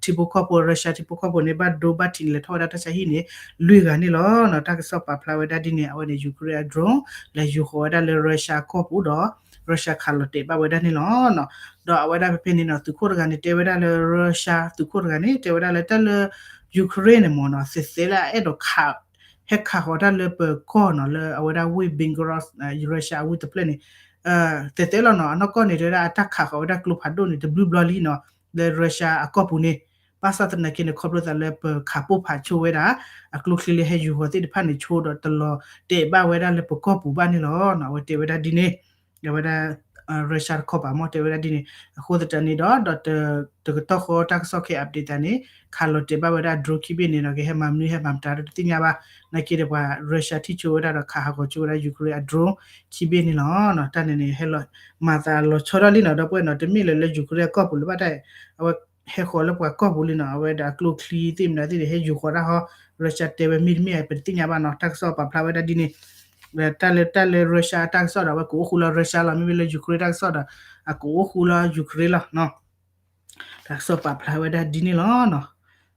ထီၣ်ဒီး ပှၤထံဖိကီၢ်ဖိ Russia ထံဖိကီၢ်ဖိန့ၣ် ဘၣ်ဒိဘၣ်ထံးန့ၣ် လဲၤထီၣ်ဝဲဒၣ်တၢ်ဆါဟံၣ်န့ၣ် လွံၢ်ဂၤန့ၣ်လီၤနီၤ တၢ်ကစီၣ်ပာ်ဖျါဝဲဒၣ်ဒ်န့ၣ် အဝဲန့ၣ် Ukraine အ drone လဲၤယူၤဃီၤဝဲဒၣ်လၢ Russia ကီၢ်ပူၤဒီး Russia ခးလီၤတဲာ်ဘၣ်ဝဲဒၣ်န့ၣ်လီၤနီၤ ဒီးအဝဲဒၣ်ဖဲဖဲန့ၣ်နီၤ သုးခိၣ်တဂၤန့ၣ် တဲဝဲဒၣ်လၢ Russia သုးခိၣ်တဂၤန့ၣ် တဲဝဲဒၣ်လၢတၢ်လၢ Ukraine န့ၣ်မ့ၢ်နီၤ သဲးသဲလၢအအဲၣ်ဒိးခး ဟဲခးဃီၤတၢ်လၢပကီၢ်နီၤ လၢအဝဲဒၣ်ဝ့ၢ် Belgorod Russia အဝ့ၢ်တဖျၢၣ်န့ၣ် သဲးသဲလီၤနီၤ အနီၢ်ကီၢ်န့ၣ် တဲဝဲဒၣ်အတၢ်ခးဃီၤဝဲဒၣ်ကျိဖးဒိၣ်န့ၣ် တဘျုးဘျီလံနီၤ လၢ Russia အကီၢ်ပူၤန့ၣ် ဘၣ်ဆၣ်သနာ်က့န့ၣ် ခီဖျိသးလၢပခးပိၢ်ဖးဆိဝဲဒၣ် အကျိချံလၢဟဲယူၤဃီၤသ့ၣ်တဖၣ်န့ၣ်ဆိဒီးတလီၤတဲာ်ဘၣ်ဝဲဒၣ်လၢပကီၢ်ပူၤဘၣ်န့ၣ်လီၤ. အဝဲတဲဝဲဒၣ်ဒ်န့ၣ် အဝဲဒၣ် Russia တခီပၤမ့ၢ်တဲဝဲဒၣ်ဒ်န့ၣ် အဃိသတးန့ၣ်ဒီး ဒီးတကတီၢ်ဃီတၢ်ကစီၣ်ခဲအံၤ update သးန့ၣ် ခးလီၤတဲာ်ဘၣ်ဝဲဒၣ် drone ခံဘ့ၣ်န့ၣ်ဒီး ကဟဲမၤမနုၤဟဲမၤမတၤဒီးတသ့ၣ်ညါဘၣ် နာ်က့ဒီးပှၤ Russia ထံၣ်ဆိဝဲဒၣ်ဒီးခးဟးဂီၤဆိဝဲဒၣ် Ukraine အ drone ခံဘ့ၣ်န့ၣ်လီၤ. တၢ်န့ၣ်န့ၣ် ဟဲလီၤမၤသးလီၤဆီထီၣ်လံနီၤ ဒီပုၢ်ဝဲၢ်နီၤ တမ့ၢ်လၢၤလၢ Ukraine အကီၢ်ပူၤလၢၤဘၣ်တၢ် အဝဲဟဲဃီၤလၢပှၤကီၢ်ပူၤလံနီၤ အဝဲဒီးအကျိချံသ့ၣ်မနုၤသ့ၣ်န့ၣ် ဟဲယူၤဃီၤတၢ်ဟီ Russia တဲဝဲမ့တမ့ၢ် ပတသ့ၣ်ညါဘၣ်နီၤ တၢ်ကစီၣ်ပာ်ဖျါဝဲဒၣ်ဒ်န့ၣ် တၢ်လၢ တၢ်လၢ Russia အတၢ်ကစီၣ်ဒီး အဝဲကအိၣ်ဃူလၢ Russia လီၤ မ့မ့ၢ်လၢ Ukraine တၢ်ကစီၣ်ဒီး အကအိၣ်ဃူလၢ Ukraine လီၤ. တၢ်ကစီၣ်ပာ်ဖျါဝဲဒၣ်ဒ်န့ၣ်လီၤ.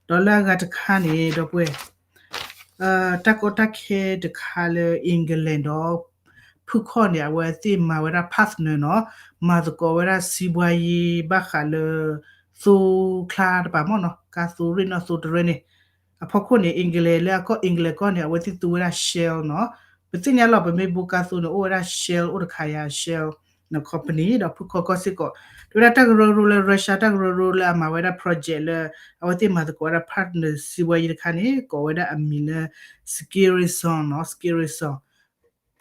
ဒီးလၢအဂၤတခါန့ၣ် ဒီပုၢ်ဝဲၢ် တၢ်ကီတၢ်ခဲတခါလၢ England ဒီး ဖုၣ်ခီၣ်န့ၣ် အဝဲသ့ၣ်မၤဝဲဒၣ် partner နီၤ မၤသကိးဝဲဒၣ် စီးပွားရေး ဘၣ်ဃးလၢ သိချါတပၤမ့ၢ်နီၤ ကါသိရ့ၣ်နီၣ်သိတရၢန့ၣ် အဖီခိၣ်န့ၣ် England လၢအကီၢ် England ကီၢ်န့ၣ် အဝဲသ့ၣ်သူဝဲဒၣ် Shell နီၤ ပသ့ၣ်ညါလီၤ ပမ့ၢ်ဘိးကါသိန့ၣ် အိၣ်ဝဲဒၣ် Shell အိၣ်တခါယၤ Shell company ဒီးဖုၣ်ခီၣ်ကီၢ်စ့ၢ်ကီး တဲဝဲဒၣ်တၢ်ကရၢကရိလၢ Russia တၢ်ကရၢကရိလၢအမၤဝဲဒၣ် project လၢ အဝဲသ့ၣ်မၤသကိးဝဲဒၣ် partner စီးပွားရေး တခါန့ၣ် ကိးဝဲဒၣ်အမံၤလၢ Skyrim Zone နီၤ Skyrim Zone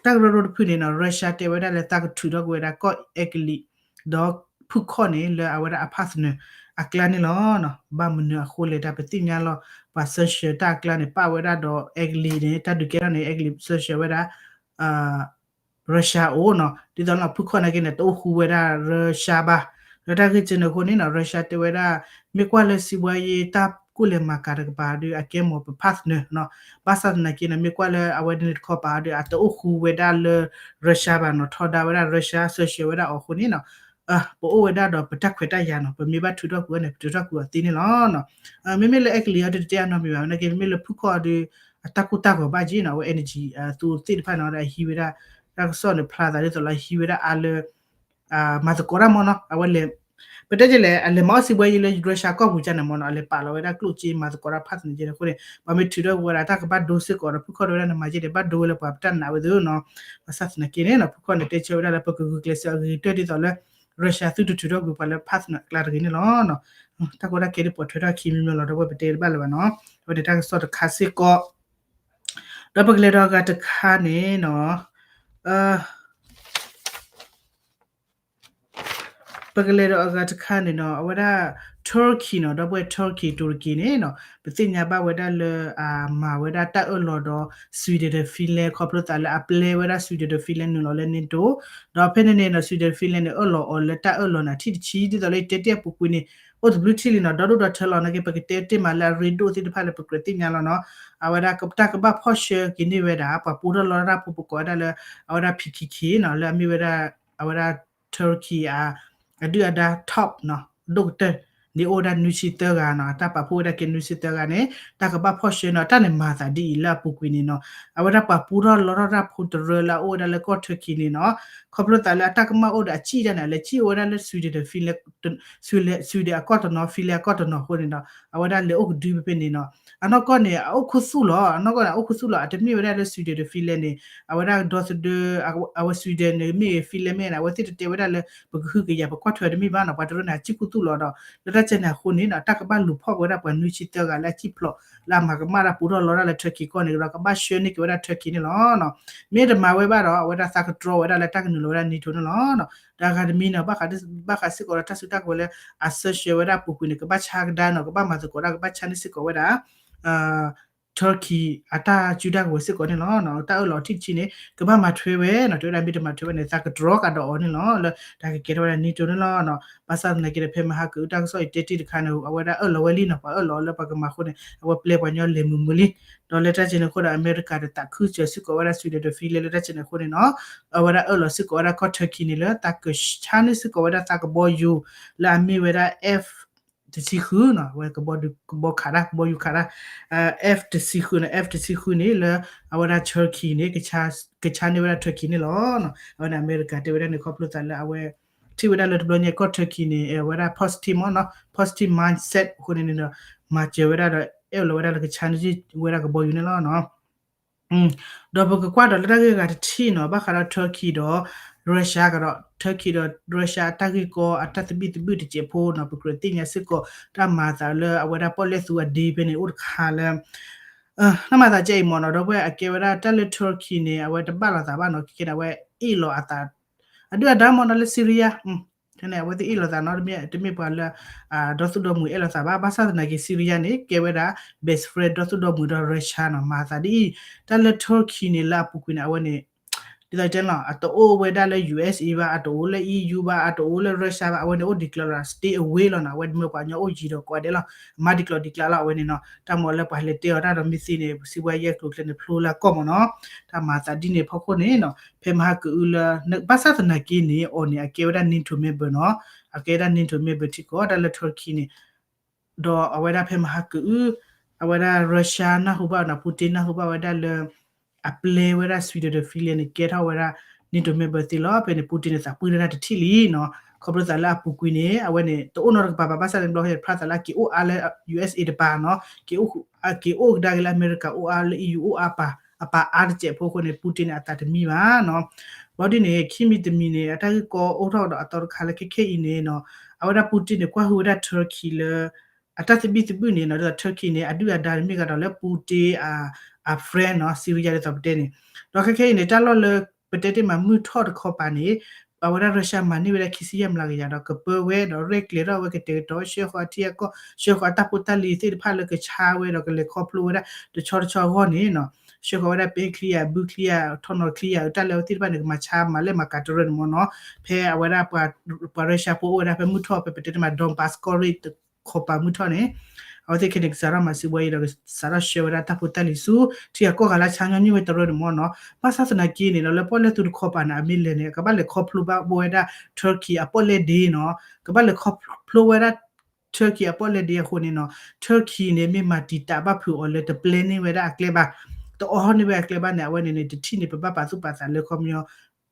တၢ်ကရၢကရိတဖုန့ၣ်နီၤ Russia တဲဝဲဒၣ်လၢသးကထုးထီၣ်ကွံာ်ဝဲဒၣ်ကီၢ်အဲကလံး ဒီးဖုၣ်ခီၣ်န့ၣ် လၢအဝဲဒၣ်အ partner အကျါန့ၣ်လီၤ. ဘၣ်မနုၤအဃိလဲၣ်တၢ်ပသ့ၣ်ညါလီၤ ပှၤ sanction တၢ်အကျါန့ၣ် ပာ်ဝဲဒၣ်ဒီးအဲကလံးန့ၣ် တၢ်ဒုးကဲထီၣ်န့ၣ် အဲကလံး sanction ဝဲဒၣ် Russia အအိၣ်နီၤ ဒ်သိးလီၤ ဖုၣ်ခီၣ်နာ်က့န့ၣ် တအိၣ်ဃူဝဲဒၣ် Russia ဘၣ် လၢတၢ်ဂ့ၢ်ကဲန့ၣ်အဃိန့ၣ်နီၤ Russia တဲဝဲဒၣ် မ့ၢ်ကွၢ်လၢ စီးပွားရေး တၢ်ကူၣ်လဲၤမၤကၤတကပၤဒီး အကဲမ့ၢ်ပ partner နီၤ ဘၣ်ဆၣ်သနာ်က့န့ၣ် မ့ၢ်ကွၢ်လၢအဝဲန့ၣ်တခီပၤဒီး အတအိၣ်ဃူဝဲဒၣ်လၢ Russia ဘၣ်နီၤ ထီဒါဝဲဒၣ် Russia sanction ဝဲဒၣ်အီၤအဃိန့ၣ်နီၤ ပအိၣ်ဝဲဒၣ်ဒီးပတၢ်ခွဲးတၢ်ယာ်နီၤ ပမ့ၢ်ဘၣ်ထုးထီၣ်ကွံာ်အီၤန့ၣ် ပထုးထီၣ်ကွံာ်အီၤသ့န့ၣ်လီၤ. မ့မ့ၢ်လၢအဲကလံးအီၤတတဲအနီတမံၤဘၣ် နာ်က့ မ့မ့ၢ်လၢဖုၣ်ခီၣ်ဒီး အတၢ်ကူၣ်တၢ်ဂီၤဘၣ်က့နီၤ အဝဲ energy အသူးသ့ၣ်တဖၣ်န့ၣ်ဒီးအဟံးဝဲဒၣ် တၢ်ကစီၣ်န့ၣ်ဖျါသးဒ်သိးလၢအဟံးဝဲဒၣ်အါလၢ မၤသကိးတၢ်မ့ၢ်နီၤ အဝဲလဲၤ ပတဲကလဲၣ် အလဲၤမၤအီၣ်စံးဘှဲယံၤလၢ Russia ကီၢ်ပူၤကန့ၣ်မ့ၢ်နီၤ အလဲၤပာ်လီၤဝဲဒၣ်ကျိၣ်စ့မၤသကိးတၢ် ဖးသနံးကန့ၣ်အဃိန့ၣ် ပှၤမ့ၢ်ထုးထီၣ်ကွံာ်ဝဲဒၣ် တၢ်ကဘၣ်ဒိစ့ၢ်ကီးဒီး ဖုခီၣ်ဒိဝဲဒၣ်နမၤက့န့ၣ် ဘၣ်ဒိဝဲလၢပှၤပတၢ်နာ်ဝဲသ့နီၤ ဘၣ်ဆၣ်သနာ်က့န့ၣ်နီၤ ဖုခီၣ်န့ၣ်တဲဆၢဝဲဒၣ်လၢ ပကဂုာ်ကျဲးစၢးအဂ့ၤကတၢၢ်ဒ်သိးလၢ Russia သုတထုးထီၣ်ကွံာ်ပှၤလၢဖးသနံးအကျါတဂ့ၤန့ၣ်လီၤ. တၢ်ကီတၢ်ခဲဒ်ပိာ်ထွဲထီၣ်ခံမံၤမံၤလီၤ ဒီးဝဲပတဲတဘၣ်လၢၤဘၣ်နီၤ အဝဲန့ၣ်တၢ်ကစီၣ်တခါစ့ၢ်ကီး ဒီးပကလဲၤဒီးအဂၤတခါန့ၣ်နီၤ ပကလဲၤဒီးအဂၤတခါန့ၣ်နီၤ အဝဲဒၣ် Turkey နီၤ ဒီပုၢ်ဝဲၢ် Turkey တူရကီန့ၣ်နီၤ ပသ့ၣ်ညါဘၣ်ဝဲဒၣ်လၢ အမၤဝဲဒၣ်တၢ်အၢၣ်လီၤဒီး Sweden ဒီး Finland ခီဖျိသးလၢအပျဲဝဲဒၣ် Sweden ဒီး Finland နုာ်လီၤလၢ NATO ဒီးဖဲန့ၣ်န့ၣ်နီၤ Sweden Finland န့ၣ် အၢၣ်လီၤအီၤလၢတၢ်အၢၣ်လီၤန့ၣ် ထံၣ်တဆံ ဒ်သိးလၢယတဲတ့ၢ်အပူၤကွံာ်န့ၣ် အိၣ်တဘျုးထံၣ်လံနီၤ ဒီဒိၣ်ဒီထၢလီၤ နာ်က့ ပကတဲတ့ၢ်မးလၢအရ့ဒိၣ်သ့ၣ်တဖၣ်လၢပကြၢးသ့ၣ်ညါလီၤနီၤ အဝဲဒၣ်တၢ်ကဘၣ်ဖီၣ်ဆှၢက့ၤန့ၢ်ဝဲဒၣ် ပှၤပူထီၣ်လီတၢ်ဖိ ပကိးဝဲဒၣ်လၢ အဝဲဒၣ် P K K နီၤ လၢအမ့ၢ်ဝဲဒၣ် အဝဲဒၣ် Turkey အ အဒုၣ်အဒါ top နီၤ ဒိၣ်ကတၢၢ်န့ၣ် အိၣ်ဝဲဒၣ်နွံဆံသၢဂၤနီၤ တၢ်ပာ်ဖှိၣ်ဝဲဒၣ်က့ၤနွံဆံသၢဂၤန့ၣ် တၢ်ကဘၣ်ဖီၣ်ဆှၢနီၤ တၢ်န့ၣ်မၤသးဒ်အံၤလၢအပူၤကွံာ်န့ၣ်နီၤ အဝဲဒၣ်ပှၤပူထီၣ်လီထီၣ်တၢ်ဖိတရၢလၢအအိၣ်ဝဲဒၣ်လၢကီၢ် Turkey န့ၣ်နီၤ ခီဖျိသးလၢအတၢ်ကမၣ်အိၣ်ဒီးအစံၣ်တၢ်န့ၣ် အလဲၤစံၣ်အိၣ်ဝဲဒၣ်လၢ Sweden ဒီး Finland Sweden အကီၢ်တနီၤ Finland အကီၢ်တနီၤအဃိန့ၣ်ဒီး အဝဲဒၣ်လဲၤအိၣ်ကဒုဖဲန့ၣ်နီၤ အနီၢ်ကီၢ်န့ၣ် အအိၣ်ခူသူၣ်လီၤ အနီၢ်ကီၢ်န့ၣ် အအိၣ်ခူသူၣ်လီၤ အတမ့ၢ်ဝဲဒၣ်လၢ Sweden ဒီး Finland န့ၣ် အဝဲဒၣ်ဒီသဒၢ အဝဲ Sweden န့ၣ်မ့ၢ်ဂ့ၤ Finland မ့ၢ်ဂ့ၤန့ၣ် အဝဲသ့ၣ်တတဲဝဲဒၣ်လၢ ပကဟုကယာ်ပကွၢ်ထွဲတမ့ၢ်ဘၣ်နီၤ ပှၤတရၢန့ၣ် အစံၣ်ခူသူၣ်လီၤဒီး လၢတၢ်ကဲန့ၣ်အဃိန့ၣ်နီၤ တၢ်ကဘၣ်လူၤဖီၣ်က့ၤဝဲဒၣ်ပှၤနွံဆံသၢဂၤလၢအစံၣ်ဖျိး လၢအမၤကမၣ်တၢ်ပူထီၣ်လီတၢ်လၢ Turkey ကီၢ်န့ၣ်ဒီး ကဘၣ်ဆှၢန့ၢ်က့ၤဝဲဒၣ် Turkey န့ၣ်လီၤ. မ့ၢ်တမၤဝဲဘၣ်ဒီး အဝဲဒၣ်သးကတြီဝဲဒၣ်လၢတၢ်ကနုာ်လီၤဝဲဒၣ် NATO န့ၣ်လီၤ. ဒီးအဂၤတမံၤန့ၣ် ဘၣ်ဃးစ့ၢ်ကီးဒီးတၢ်စုတၢ်ကဝဲၤလၢအဆၢဆှၢဝဲဒၣ်အပူၤကွံာ်န့ၣ် ကဘၣ်ဆါကဒါနီၤ ကဘၣ်မၤသကိးတၢ် ကဘၣ်ဆါန့ၢ်စ့ၢ်ကီးဝဲဒၣ် Turkey အတၢ်စုတၢ်ကဝဲၤစ့ၢ်ကီးန့ၣ်လီၤ. တၢ်အၢၣ်လီၤထံၣ်တဆံန့ၣ် ကဘၣ်မၤထွဲဝဲနီၤ တဲဝဲဒၣ်မ့ၢ်တမၤထွဲဝဲန့ၣ် သးကတြီကဒီးအီၤန့ၣ်လီၤ. လၢတၢ်ကကဲထီၣ်ဝဲဒၣ် NATO န့ၣ်လီၤ. ဘၣ်ဆၣ်သနာ်က့ဒီး ဖဲမဟါကအုတၢ်ကစီၣ်အံၤတဲတ့ၢ်တခါန့ၣ် အဝဲဒၣ်အၢၣ်လီၤဝဲလံနီၤ ပှၤအၢၣ်လီၤလၢပှၤကမၤအဃိန့ၣ် အဝဲပျဲပှၤညီလဲၤမုာ်မုာ်လံ. ဒီးလၢတၢ်ကဲန့ၣ်အဃိဒီး အမဲရကၤဒီးသးခုစၢၤစ့ၢ်ကီးဝဲဒၣ် Sweden ဒီး Finland လၢတၢ်ကဲန့ၣ်အဃိန့ၣ်နီၤ အဝဲဒၣ်အၢၣ်လီၤစ့ၢ်ကီးဝဲဒၣ်ကီၢ် Turkey န့ၣ်လၢသးကဆါန့ၢ်စ့ၢ်ကီးဝဲဒၣ်သးကဘီယူၤ လၢအမ့ၢ်ဝဲဒၣ် F တဆံဃုနီၤ အဝဲကဘီခးတၢ် ကဘီယူၤခးတၢ် F တဆံဃုနီၤ F တဆံဃုန့ၣ်လၢ အဝဲဒၣ် Turkey န့ၣ် ကဆါန့ၢ်ဝဲဒၣ် Turkey န့ၣ်လီၤ. အဝဲန့ၣ်အမဲရကၤတဲဝဲဒၣ်န့ၣ် ခီဖျိသးလၢအဝဲ ထံၣ်ဝဲဒၣ်လၢတဘျီညါကီၢ် Turkey န့ၣ် အဝဲဒၣ် positive မ့ၢ်နီၤ positive mindset အဃိန့ၣ်န့ၣ်ဒီး မၤစၢၤဝဲဒၣ်ဒီး အဲၣ်လီၤဝဲဒၣ်လၢကဆါန့ၢ်ဝဲဒၣ်ကဘီယူၤန့ၣ်လီၤ. ဒီးပကကွၢ်ဒီးလၢတၢ်ဂ့ၢ်ဂၤတထံၣ်နီၤ ဘၣ်ဃးဒီး Turkey ဒီး Russia ကဒီး Turkey ဒီး Russia အတၢ်ဂ့ၢ်ကီအတၢ်သဘံၣ်သဘုၣ်တစဲးဖိနီၤ ပကြၢးသ့ၣ်ညါစ့ၢ်ကီး တၢ်မၤသးလၢအဝဲဒၣ်ပီၣ်လဲၣ်သူအဒ့ဖဲန့ၣ် အိၣ်တခါလၢ တၢ်မၤသးကဲအံၤမ့ၢ်နီၤ ဒီပုၢ်ဝဲၢ် အကဲဝဲဒၣ်တၢ်လၢ Turkey န့ၣ် အဝဲတဘၣ်လိာ်သးဘၣ်နီၤ ခဲကဲန့ၣ် အဝဲအ့ၣ်လိာ်အသး အဒုၣ်အဒါမ့ၢ်နီၤလၢ Syria န့ၣ် အဝဲသ့ၣ်အ့ၣ်လိာ်သးနီၤ တမ့ၢ်ပှၤလၢ ဒီသူၣ်ဒီမုၣ်အဲၣ်လိာ်သးဘၣ် ဘၣ်ဆၣ်သနာ်က့ Syria န့ၣ် ကဲဝဲဒၣ် best friend ဒီသူၣ်ဒီမုၣ်ဒီး Russia နီၤ မၤသးဒ်အံၤ တၢ်လၢ Turkey န့ၣ် လၢအပူၤကွံာ်န့ၣ် အဝဲန့ၣ် ဒ်သိးတဲလီၤ အတအိၣ်ဝဲဒၣ်လၢ U S A ဘၣ် အတအိၣ်လၢ E U ဘၣ် အတအိၣ်လၢ Russia ဘၣ် အဝဲန့ၣ်အိၣ် declare stay away လီၤနီၤ အဝဲမ့ၢ်ပှၤကညီအိၣ်ယံၤဒီးကိးဂၤဒဲးလီၤ အမၤ declare declare လီၤ အဝဲန့ၣ်နီၤ တၢ်မ့ၢ်လၢပှၤလဲၤတဲအီၤတၢ်ဒီးမ့ၢ်သ့န့ၣ် စံးဝဲယဲၢ်ကျိၤကျဲန့ၣ် ဖျိလၢအကီၢ်မ့ၢ်နီၤ တၢ်မၤသးဒ်န့ၣ်ဖီခိၣ်န့ၣ်နီၤ ဖဲမဟါကအုလၢ ဘၣ်ဆၣ်သနာ်က့န့ၣ် အီၤန့ၣ် အကဲဝဲဒၣ် NATO member နီၤ အကဲဝဲဒၣ် NATO member ထံကီၢ် တၢ်လၢ Turkey န့ၣ် ဒီးအဝဲဒၣ်ဖဲမဟါကအု အဝဲဒၣ် Russia နၢ်ဟူဘၣ်နီၤ Putin နၢ်ဟူဘၣ်ဝဲဒၣ်လၢ အပျဲဝဲဒၣ် Sweden ဒီး Finland န့ၣ် ကဲထီၣ်ဝဲဒၣ် NATO member သ့လီၤ ဖဲန့ၣ် Putin န့ၣ် သးပှၢ်တၢ်တထံၣ်လံနီၤ ခီဖျိသးလၢအပူၤကွံာ်န့ၣ် အဝဲန့ၣ် တအိၣ်နီတကပၤဘၣ် ဘၣ်ဆၣ်န့ၣ်ဘျီဖဲဖျါသးလၢအက့ၤအိၣ်အါလၢ U S A တပၤနီၤ က့ၤအိၣ်ကဒါက့ၤလၢအမဲရကၤအိၣ်အါလၢ E U အိၣ်အါပၤ အပာ်အါတစဲးဖိအဃိန့ၣ် Putin န့ၣ် အသးတမံဘၣ်နီၤ ဘၣ်ဒ်န့ၣ် ခံမံၤတမံၤန့ၣ် အတၢ်ဂ့ၢ်ကီအိၣ်ထီၣ်ဒီးအသီတခါလၢခဲခဲအံၤန့ၣ်နီၤ အဝဲဒၣ် Putin န့ၣ် ကွၢ်ဟုၣ်ဝဲဒၣ် Turkey လၢ အတၢ်သဘံၣ်သဘုၣ်န့ၣ်နီၤ ဒ်သိး Turkey န့ၣ် အဒုၣ်အဒါန့ၣ်မ့ၢ်ဂၤဒီးလၢ Putin အ friend နီၤ Syria ဒ်သိးပတဲန့ၣ် ဒီးခဲခဲအံၤန့ၣ် တၢ်လီၢ်လၢ ပတဲတ့ၢ်မးမုၢ်ထီၣ်တခီပၤန့ၣ် အဝဲဒၣ် Russia မၤန့ၢ်ဝဲဒၣ်ခံဆံယဲၢ်မျးကယၤဒီး ကပၢဝဲဒီးရဲၣ်ကျဲၤထီၣ်ဝဲကတဲာ်ကတီၤ ဆှၢဃီၤအထံအကီၢ် ဆှၢဃီၤအတၢ်ဖိတၢ်လံၤသ့ၣ်တဖၣ်လၢကဆါဝဲဒီးကလဲၤခီဖျိဝဲဒၣ်တဆီတဆီအဂီၢ်န့ၣ်နီၤ ဆှၢဃီၤဝဲဒၣ်ပဲချံအဘုချံအထီၣ်နီၤချံအတၢ်လၢအဝဲသ့ၣ်တဖၣ်န့ၣ် ကမၤဆါမၤလဲၢ်မၤကၤတရၢန့ၣ်မ့ၢ်နီၤ ဖဲအဝဲဒၣ် ပှၤ Russia ဖိအိၣ်ဝဲဒၣ်ဖဲမုၢ်ထီၣ်ဖဲပတဲတ့ၢ်မး Donbas ကီၢ်ရ့ၣ်တခီပၤမုၢ်ထီၣ်န့ၣ် အဝဲသ့ၣ်ခဲန့ၣ် ကစးထီၣ်မၤစုဝဲအံၤဒီး ကစးထီၣ်ဆှၢဝဲဒၣ်တၢ်ဖိတၢ်လံၤဆူ ထံအကီၢ်ဂၤလၢဆါညီနုၢ်ဝဲတရၢန့ၣ်မ့ၢ်နီၤ ဘၣ်ဆၣ်သနာ်က့န့ၣ် လၢပီၣ်လဲၣ်သူတခီပၤန့ၣ် အမ့ၢ်လဲၤန့ၣ် ကဘၣ်လဲၤခီဖျိဘၣ်ဝဲဒၣ် Turkey အပီၣ်လဲၣ်ဒ့နီၤ ကဘၣ်လဲၤခီဖျိဝဲဒၣ် Turkey အပီၣ်လဲၣ်ဒ့အဃိန့ၣ်နီၤ Turkey န့ၣ် မ့ၢ်မၤတံာ်တာ်ဘၣ်ဖုးအီၤလၢတပျဲန့ၢ်ဝဲဒၣ်အကျဲဘၣ် တအိးထီၣ်န့ၢ်ဝဲအကျဲဘၣ်န့ၣ် အဝဲန့ၣ်န့ၣ် တထံၣ်န့ၣ် ပဘၣ်ပာ်သူၣ်ပာ်သးလၢခီပညီ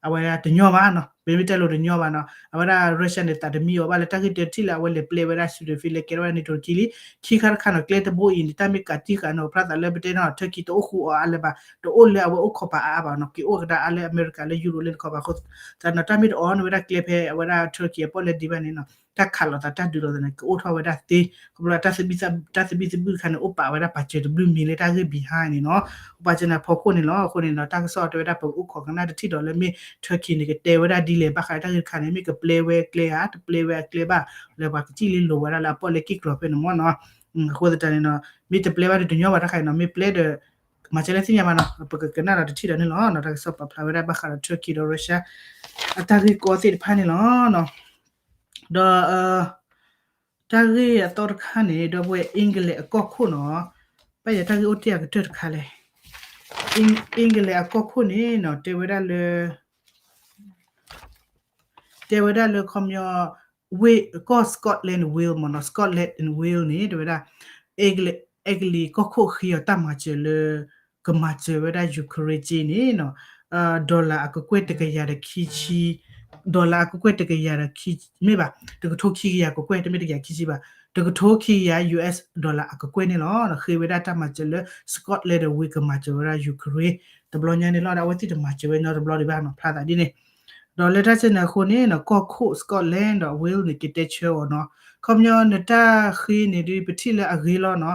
အဝဲဒၣ်တညီဘၣ်နီၤ ပမ့ၢ်တဲလိၤတညီဘၣ်နီၤ, အဝဲဒၣ် Russia န့ၣ် သးတမံအီၤဘၣ်လၢတၢ်ဂ့ၢ်တထံၣ်လၢအဝဲလဲၤပျဲဝဲဒၣ် Syria ဖဲလဲၤကဲထီၣ်ဝဲဒၣ် NATO တခံလံ, ခံခါတခါနီၤ ကျဲတဘိအံၤန့ၣ် တၢ်မ့ၢ်ကးတံၢ်ဃာ်နီၤ ဖျါသးလၢပတဲနီၤ Turkey တအိၣ်ဃူအီၤအါလၢၤဘၣ်, တအိၣ်လၢအဝဲအိၣ်ခိးပာ်အါအါဘၣ်နီၤ, က့ၤအိၣ်ကဒါအါလၢအမဲရကၤလၢ Europe လၢတခီဘၣ်အဃိသတးနီၤ တၢ်မ့ၢ်တအိၣ်န့ၢ်ဝဲဒၣ်ကျဲဖဲအဝဲဒၣ် Turkey အပီၣ်လဲၣ်ဒံးဘၣ်န့ၣ်နီၤ တၢ်ခးလိာ်သးတၢ်ဒုးလိာ်သးန့ၣ် ကအိၣ်ထီၣ်ဝဲဒၣ်သ့, ခီဖျိတၢ်သဘံၣ်သဘုၣ်တခါန့ၣ် အိၣ်ပာ်ဝဲဒၣ်ပာ်စၢၤတဘျုးမံၤလၢတၢ်ဂ့ၢ် behind န့ၣ်နီၤ, အိၣ်ပာ်စၢၤန့ၣ်အဖီခိၣ်န့ၣ်လီၤ. အဃိန့ၣ်နီၤ တၢ်ကစီၣ်တဲဝဲဒၣ်ပကအိၣ်ခိးကနၣ်တထံၣ်ဒီးလၢမ့ၢ် Turkey န့ၣ် ကတဲဝဲဒၣ်ဒ်လဲၣ် ဘၣ်ဃးတၢ်ဂ့ၢ်တခါန့ၣ် မ့ၢ်ကပျဲဝဲကျဲဧါ တပျဲဝဲအကျဲဘၣ်, လၢပှၤကစံၣ်လံလိၤဝဲဒၣ်လၢအပီၣ်လဲၣ်က့ၢ်ကျီၤဖဲန့ၣ်မ့ၢ်နီၤ, အဃိသတးန့ၣ်နီၤ မ့ၢ်တပျဲဘၣ်ဒီးတညီဘၣ်တခါအံၤနီၤ မ့ၢ်ပျဲဒီး မၤစၢၤလၢသ့ၣ်ညါဘၣ်နီၤ ပကကနၣ်ဒီးတထံၣ်ဒီးန့ၣ်လီၤ. တၢ်ကစီၣ်ပာ်ဖျါဝဲဒၣ်ဘၣ်ဃးဒီး Turkey ဒီး Russia အတၢ်ဂ့ၢ်ကီသ့ၣ်တဖၣ်န့ၣ်လီၤ. ဒီး တၢ်ဂ့ၢ်အသီတခါန့ၣ် ဒီပုၢ်ဝဲၢ် England အကီၢ်ခိၣ်နီၤ, ဘၣ်ယၤတၢ်ဂ့ၢ်အိၣ်တ့ၢ်အကတၢၢ်တခါလဲၣ်, England အကီၢ်ခိၣ်န့ၣ်နီၤ တဲဝဲဒၣ်လၢ တဲဝဲဒၣ်လၢခီပညီ ဝ့ၢ်ကီၢ် Scotland Wales မ့ၢ်နီၤ Scotland and Wales န့ၣ် တဲဝဲဒၣ် အဲကလံးကီၢ်ခိၣ်ဃ့အီၤတၢ်မၤစၢၤလၢ ကမၤစၢၤဝဲဒၣ် Ukraine က့န့ၣ်နီၤ dollar အကကွဲၢ်တကယၤဒီးခံဆံ dollar အကကွဲၢ်တကယၤဒီးခံ မ့ၢ်ဘၣ် တကထိခံကယၤကကွဲၢ် တမ့ၢ်တကယၤခံဆံဘၣ် တကထိခံကယၤ US dollar အကကွဲၢ်န့ၣ်လီၤ. ဃ့ဝဲဒၣ်တၢ်မၤစၢၤလၢ Scotland ဒီး Wales ကမၤစၢၤဝဲဒၣ် Ukraine တဘျီညါန့ၣ်လီၤ. ဒီးအဝဲသ့ၣ်တမၤစၢၤဝဲညီတဘျီဒံးဘၣ်နီၤ ဖျါသးဒ်န့ၣ် ဒီးလၢတၢ်စဲန့ၣ်အဃိန့ၣ်နီၤ ကီၢ်ခိၣ် Scotland ဒီး Wales န့ၣ် ကတဲဆၢအီၤနီၤ ခီပညီနတၢ်ဃ့န့ၣ်ဒ်ပထံၣ်လၢအဂ့ၤလီၤနီၤ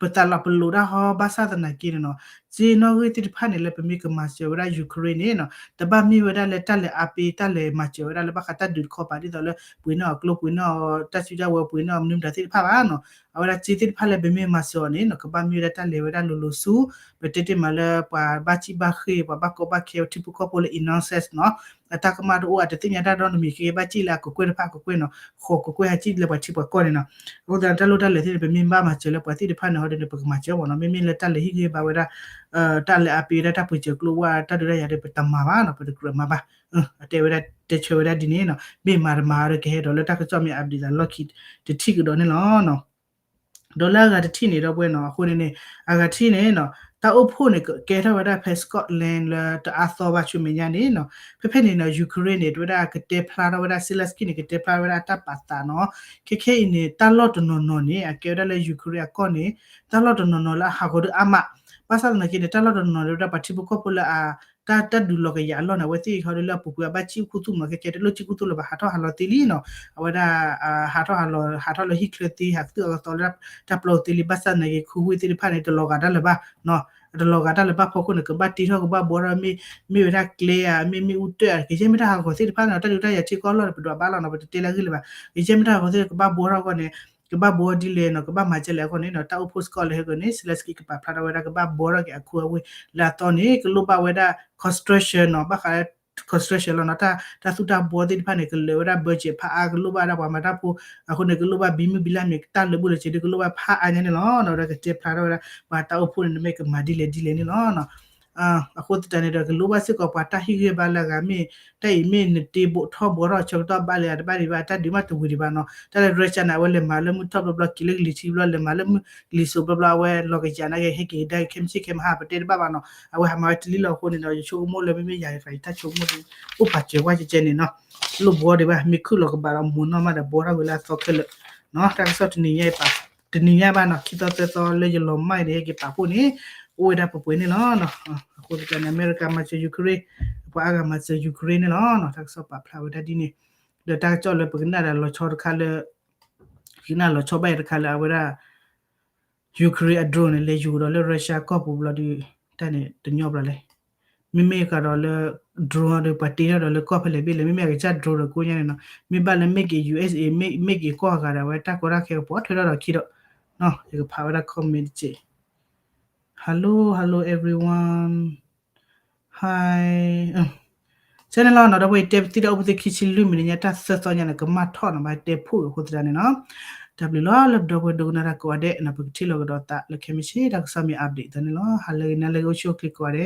ပသးလီၤပလိာ်တၢ်ဟီ ဘၣ်ဆၣ်သနာ်က့န့ၣ်နီၤ စ့နီၣ်ဂံၢ်သ့ၣ်တဖၣ်န့ၣ် လၢပမ့ၢ်ကမၤစၢၤဝဲဒၣ် Ukraine န့ၣ်နီၤ တဘၣ်မ့ၢ်ဝဲဒၣ်လၢတၢ်လဲၤအါပ့ၤ တၢ်လဲၤမၤစၢၤဝဲဒၣ်လၢဘၣ်ဃးတၢ်ဒုးတခီပၤ ဒ်သိးလၢပှ့ၤန့ၢ်အီၤကျိ ပှ့ၤန့ၢ်အီၤတၢ်စုတၢ်ဝဲၤ ပှ့ၤန့ၢ်အီၤမနုၤမတၤသ့ၣ်တဖၣ်ဘၣ်နီၤ အဝဲဒၣ်စ့သ့ၣ်တဖၣ်လၢပမ့ၢ်မၤစၢၤအီၤန့ၣ်နီၤ ကဘၣ်မ့ၢ်ဝဲဒၣ်တၢ်လဲၤဝဲဒၣ်လိၤလိၤဆူ ပတဲတ့ၢ်မးလၢပှၤဘၣ်စံၣ်ဘၣ်ဃ့ၢ် ပှၤဘၣ်ကီဘၣ်ခဲထံဖိကီၢ်ဖိလၢ innocent နီၤ အတၢ်ကမၣ်တအိၣ် အတသ့ၣ်ညါတၢ်ဒီနမံၤ ကဘၣ်စံၣ်လၢအကကွဲၢ်တဖၣ်အကကွဲၢ်နီၤ ဃိးကကွဲၢ်ဟးစံၣ်လၢပှၤထံပှၤကီၢ်န့ၣ်နီၤ အဃိသတးတၢ်လိၣ်တၢ်လဲၤသ့ၣ်န့ၣ် ပမ့ၢ်ဘၣ်မၤစၢၤလၢပှၤသ့ၣ်တဖၣ်န့ၣ် ဟီဒ်န့ၣ် ပကမၤစၢၤမ့ၢ်နီၤ မ့မ့ၢ်လၢတၢ်လဲၤဟံၣ်ဂ့ၢ်ဘါဝဲဒၣ် တၢ်လဲၤအါပ့ၤဝဲဒၣ်တၢ်ပှ့ၤစၢၤကျိဝဲ တၢ်ဒုးတၢ်ယၤဒီး ပတမၤဘၣ်နီၤ ပတကြၢးမၤဘၣ် အတဲဝဲဒၣ်တဲဆၢဝဲဒၣ်ဒ်န့ၣ်နီၤ မ့ၢ်မၤတမၤဒီးကဟဲဒီးလၢတၢ်ကစီၣ်မ့ၢ် update သးလီၢ်ခံ တထံၣ်ကဒီးန့ၣ်လီၤ. ဒီးလၢအဂၤတထံၣ်န့ၣ် ဒီပုၢ်ဝဲၢ်နီၤ အဃိန့ၣ်န့ၣ် အဂၤတထံၣ်န့ၣ်နီၤ တၢ်အိၣ်ဖှိၣ်န့ၣ် ကကဲထီၣ်ဝဲဒၣ်ဖဲ Scotland လၢတအါသီဘၣ်ဆူမဲာ်ညါန့ၣ်နီၤ ဖဲဖဲန့ၣ်နီၤ Ukraine န့ၣ် တဝဲဒၣ်ကတဲဖျါထီၣ်ဝဲဒၣ် Zelensky န့ၣ် ကတဲဖျါထီၣ်ဝဲဒၣ်အတၢ်ပာ်သးနီၤ ခဲခဲအံၤန့ၣ် တၢ်လီၢ်တနီၤနီၤန့ၣ် အကဲဝဲဒၣ်လၢ Ukraine အကီၢ်န့ၣ် တၢ်လီၢ်တနီၤနီၤလၢအဟးဂီၤဒုးအါမး ဘၣ်ဆၣ်သနာ်က့န့ၣ် တၢ်လီၢ်တနီၤနီၤလၢဝဲဒၣ်ပှၤထံဖိကီၢ်ဖိလၢအ တၢ်တၢ်ဒုးလီၤကယၤအလီၢ်န့ၣ် အဝဲသ့ၣ်ဟီဒ်လၢအပူၤကွံာ်အဘၣ်စံၣ်ခူသူၣ်မး ခဲကဲတလိၣ်စံၣ်ခူသူၣ်လၢၤဘၣ် ဟးထီၣ်ဟးလီၤသ့လံနီၤ အဝဲဒၣ် ဟးထီၣ်ဟးလီၤ ဟးထီၣ်လၢဟံၣ်ချၢသ့ ဟးကသုၣ်အကသီလၢတၢ်ပျီသ့လံ ဘၣ်ဆၣ်သနာ်က့ ခူဝ့ၢ်သ့ၣ်တဖၣ်န့ၣ် တလီၤဂာ်တၢ်လၢၤဘၣ်နီၤ တလီၤဂာ်တၢ်လၢၤဘၣ်ဖီခိၣ်န့ၣ် ကဘၣ်တ့ထီၣ်ကဘၣ်ဘှီထီၣ် မ့ၢ်မ့ၢ်ဝဲဒၣ်ကျဲဧါ မ့ၢ်မ့ၣ်အူတၢၣ်ဧါ ကယဲၢ်မ့ၢ်တၢ်ဟးဂီၤသ့ၣ်တဖၣ်န့ၣ် တၢ်ဒုးတၢ်ယၤထံကီၢ်လီၢ်န့ၣ် ပဒွးဘၣ်လီၤနီၤ ပတတဲလၢအဂ့ၢ်လၢၤဘၣ် ကယဲၢ်မ့ၢ်တၢ်ဟးဂီၤသ့ၣ် ကဘၣ်ဘှီထီၣ်အဂီၢ်န့ၣ် ကဘၣ်ဘှီဒ်လဲၣ်နီၤ ကဘၣ်မၤကဲလဲၣ်အဂီၢ်န့ၣ်နီၤ တၢ်အိၣ်ဖှိၣ် Scotland ဟဲကီးန့ၣ် Zelensky ကပာ်ဖျါထီၣ်ဝဲဒၣ်ကဘၣ်ဘှီထီၣ်က့ၤအခိၣ်အဝ့ၢ် လၢအသီန့ၣ် ကလိၣ်ဘၣ်ဝဲဒၣ် construction နီၤ ဘၣ်ဃး construction လီၤနီၤ တၢ်သူၣ်တၢ်ဘှီသ့ၣ်တဖၣ်န့ၣ် ကလၢာ်ဝဲဒၣ် budget ဖးအါ ကလိၣ်ဘၣ်ဝဲဒၣ်ပှၤမၤတၢ်ဖိ အဃိန့ၣ် ကလိၣ်ဘၣ်ဘံမုၢ်ဘံလၢ်မ့ၢ်တၢ်လၢာ်ဘူၣ်လၢာ်စ့ၤဒုး ကလိၣ်ဘၣ်ဖးအါညါန့ၣ်လီၤနီၤ ဒီးကတဲဖျါထီၣ်ဝဲဒၣ် ပှၤတၢ်အိၣ်ဖှိၣ်န့ၣ် နမ့ၢ်ကမၤဒ်လဲၣ်ဒ်လဲၣ်န့ၣ်လီၤနီၤ အဃိသတးန့ၣ်ဒီး ကလိၣ်ဘၣ်စ့ၢ်ကီးပှၤတၢ်ဟ့ၣ်ဂံၢ်ဘါလၢအဂၤမ့ၢ် တၢ်အံၤမ့ၢ်နတ့ဘိးထီၣ်ဘှီထီၣ်ဆၢကတီၢ်ဘၣ်လၢအတဘၣ်ဒံးဘၣ် တၢ်ဒုးမ့ၢ်တဝံၤဒံးဘၣ်နီၤ တၢ်လၢ Russia န့ၣ် အဝဲလဲၤမၤလၢမုၢ်ထီၣ်ဘျီဘျီ က့ၤလၢကလံၤထံးဘျီ လဲၤမၤလၢမုၢ်ကလံၤစိးဘျီဘျီ အဝဲလီၤကယၤနာ်က့ ဟဲက့ၤကဒါက့ၤ ခဲမုၢ်ဆ့ၣ်ခဲမုၢ်ဟါ ပတဲတဘၣ်ဘၣ်နီၤ အဝဲဟးမၤဝဲတလံလီၤအဃိန့ၣ်ဒီး ယဆိကမိၣ်လၢမ့မ့ၢ်ယၤ ယတၢ်ဆိကမိၣ် အိၣ်ပာ်စၢၤကွၢ်ကဲကဲန့ၣ်နီၤ လိၣ်ဘှီဒံးဘၣ် မ့ၢ်ခုၣ်လီၤကဘၣ်ဒီး မိၢ်နီၢ်မးဒီးဘှီထီၣ်ဝဲလၢအသီခဲလၢာ်နီၤ တၢ်ကစီၣ်တနံၤညါအံၤပာ် တနံၤညါဘၣ်နီၤ ခံသီသၢသီလၢယလီၤမၢ်အံၤန့ၣ် ဟဲက့ၤပာ်ဖှိၣ်န့ၣ် အိၣ်ဝဲဒၣ်ပှဲၤပှဲၤန့ၣ်လီၤနီၤ အဃိသတးန့ၣ် အမဲရကၤမၤစၢၤ Ukraine ပှၤအါဂၤမၤစၢၤ Ukraine န့ၣ်လီၤ တၢ်ကစီၣ်ပာ်ဖျါဝဲဒၣ်ဒ်န့ၣ် ဒီးတၢ်ကစီၣ်လၢပကနၣ်ဒီးလီၤဆီတခါလၢ ပကနၣ်လီၤဆီဘၣ်အံၤတခါလၢအဝဲဒၣ် Ukraine အ drone န့ၣ် လဲၤယူၤဒီးလၢ Russia ကီၢ်ပူၤဘျီဒီး တၢ်န့ၣ်တညီဘျီလဲၣ် မ့မ့ၢ်ကဒီးလၢ drone ဒီးပှၤတ့ထီၣ်ဒီးလၢကီၢ်ဖဲလဲၣ်ဘ့ၣ်လဲၣ် မ့မ့ၢ်အကစၢ် drone ဒီးကိးညါန့ၣ်နီၤ မ့ၢ်ဘၣ်လၢ made in USA made in ကီၢ်အဂၤဒီး အဝဲတၢ်ကီတၢ်ခဲကပိာ်ထွဲထီၣ်ဒီးခံဒီး ယကဖးဝဲဒၣ် comment တစဲး Hello hello everyone hi ဆဲန့ၣ်လီၤနီၤ ဒီပုၢ်ဝဲၢ်တဲပသံတၢ်အိၣ်ပသ့ခံဆံလွံၢ်မံးနံးညါ တၢ်သၢသီညါန့ၣ် ကမၣ်ထီၣ်နီၤ ဘၣ်တဲဖှိၣ်အဃိသတးန့ၣ်နီၤ တၢ်ဘျုးလီၤလၢပဒီပုၢ်ဝဲၢ်ဒိကနၣ်တၢ်ကိးဂၤဒဲးနီၤ ပကထံၣ်လိာ်ကဒီးသးလၢခဲမုၢ်ဆ့ၣ် တၢ်ကစီၣ်မ့ၢ် update သးန့ၣ်လီၤ ဟါလၢဂ့ၤ နၤလၢဂ့ၤ အိၣ်ဆူၣ်အိၣ်ချ့ကိးဂၤဒဲး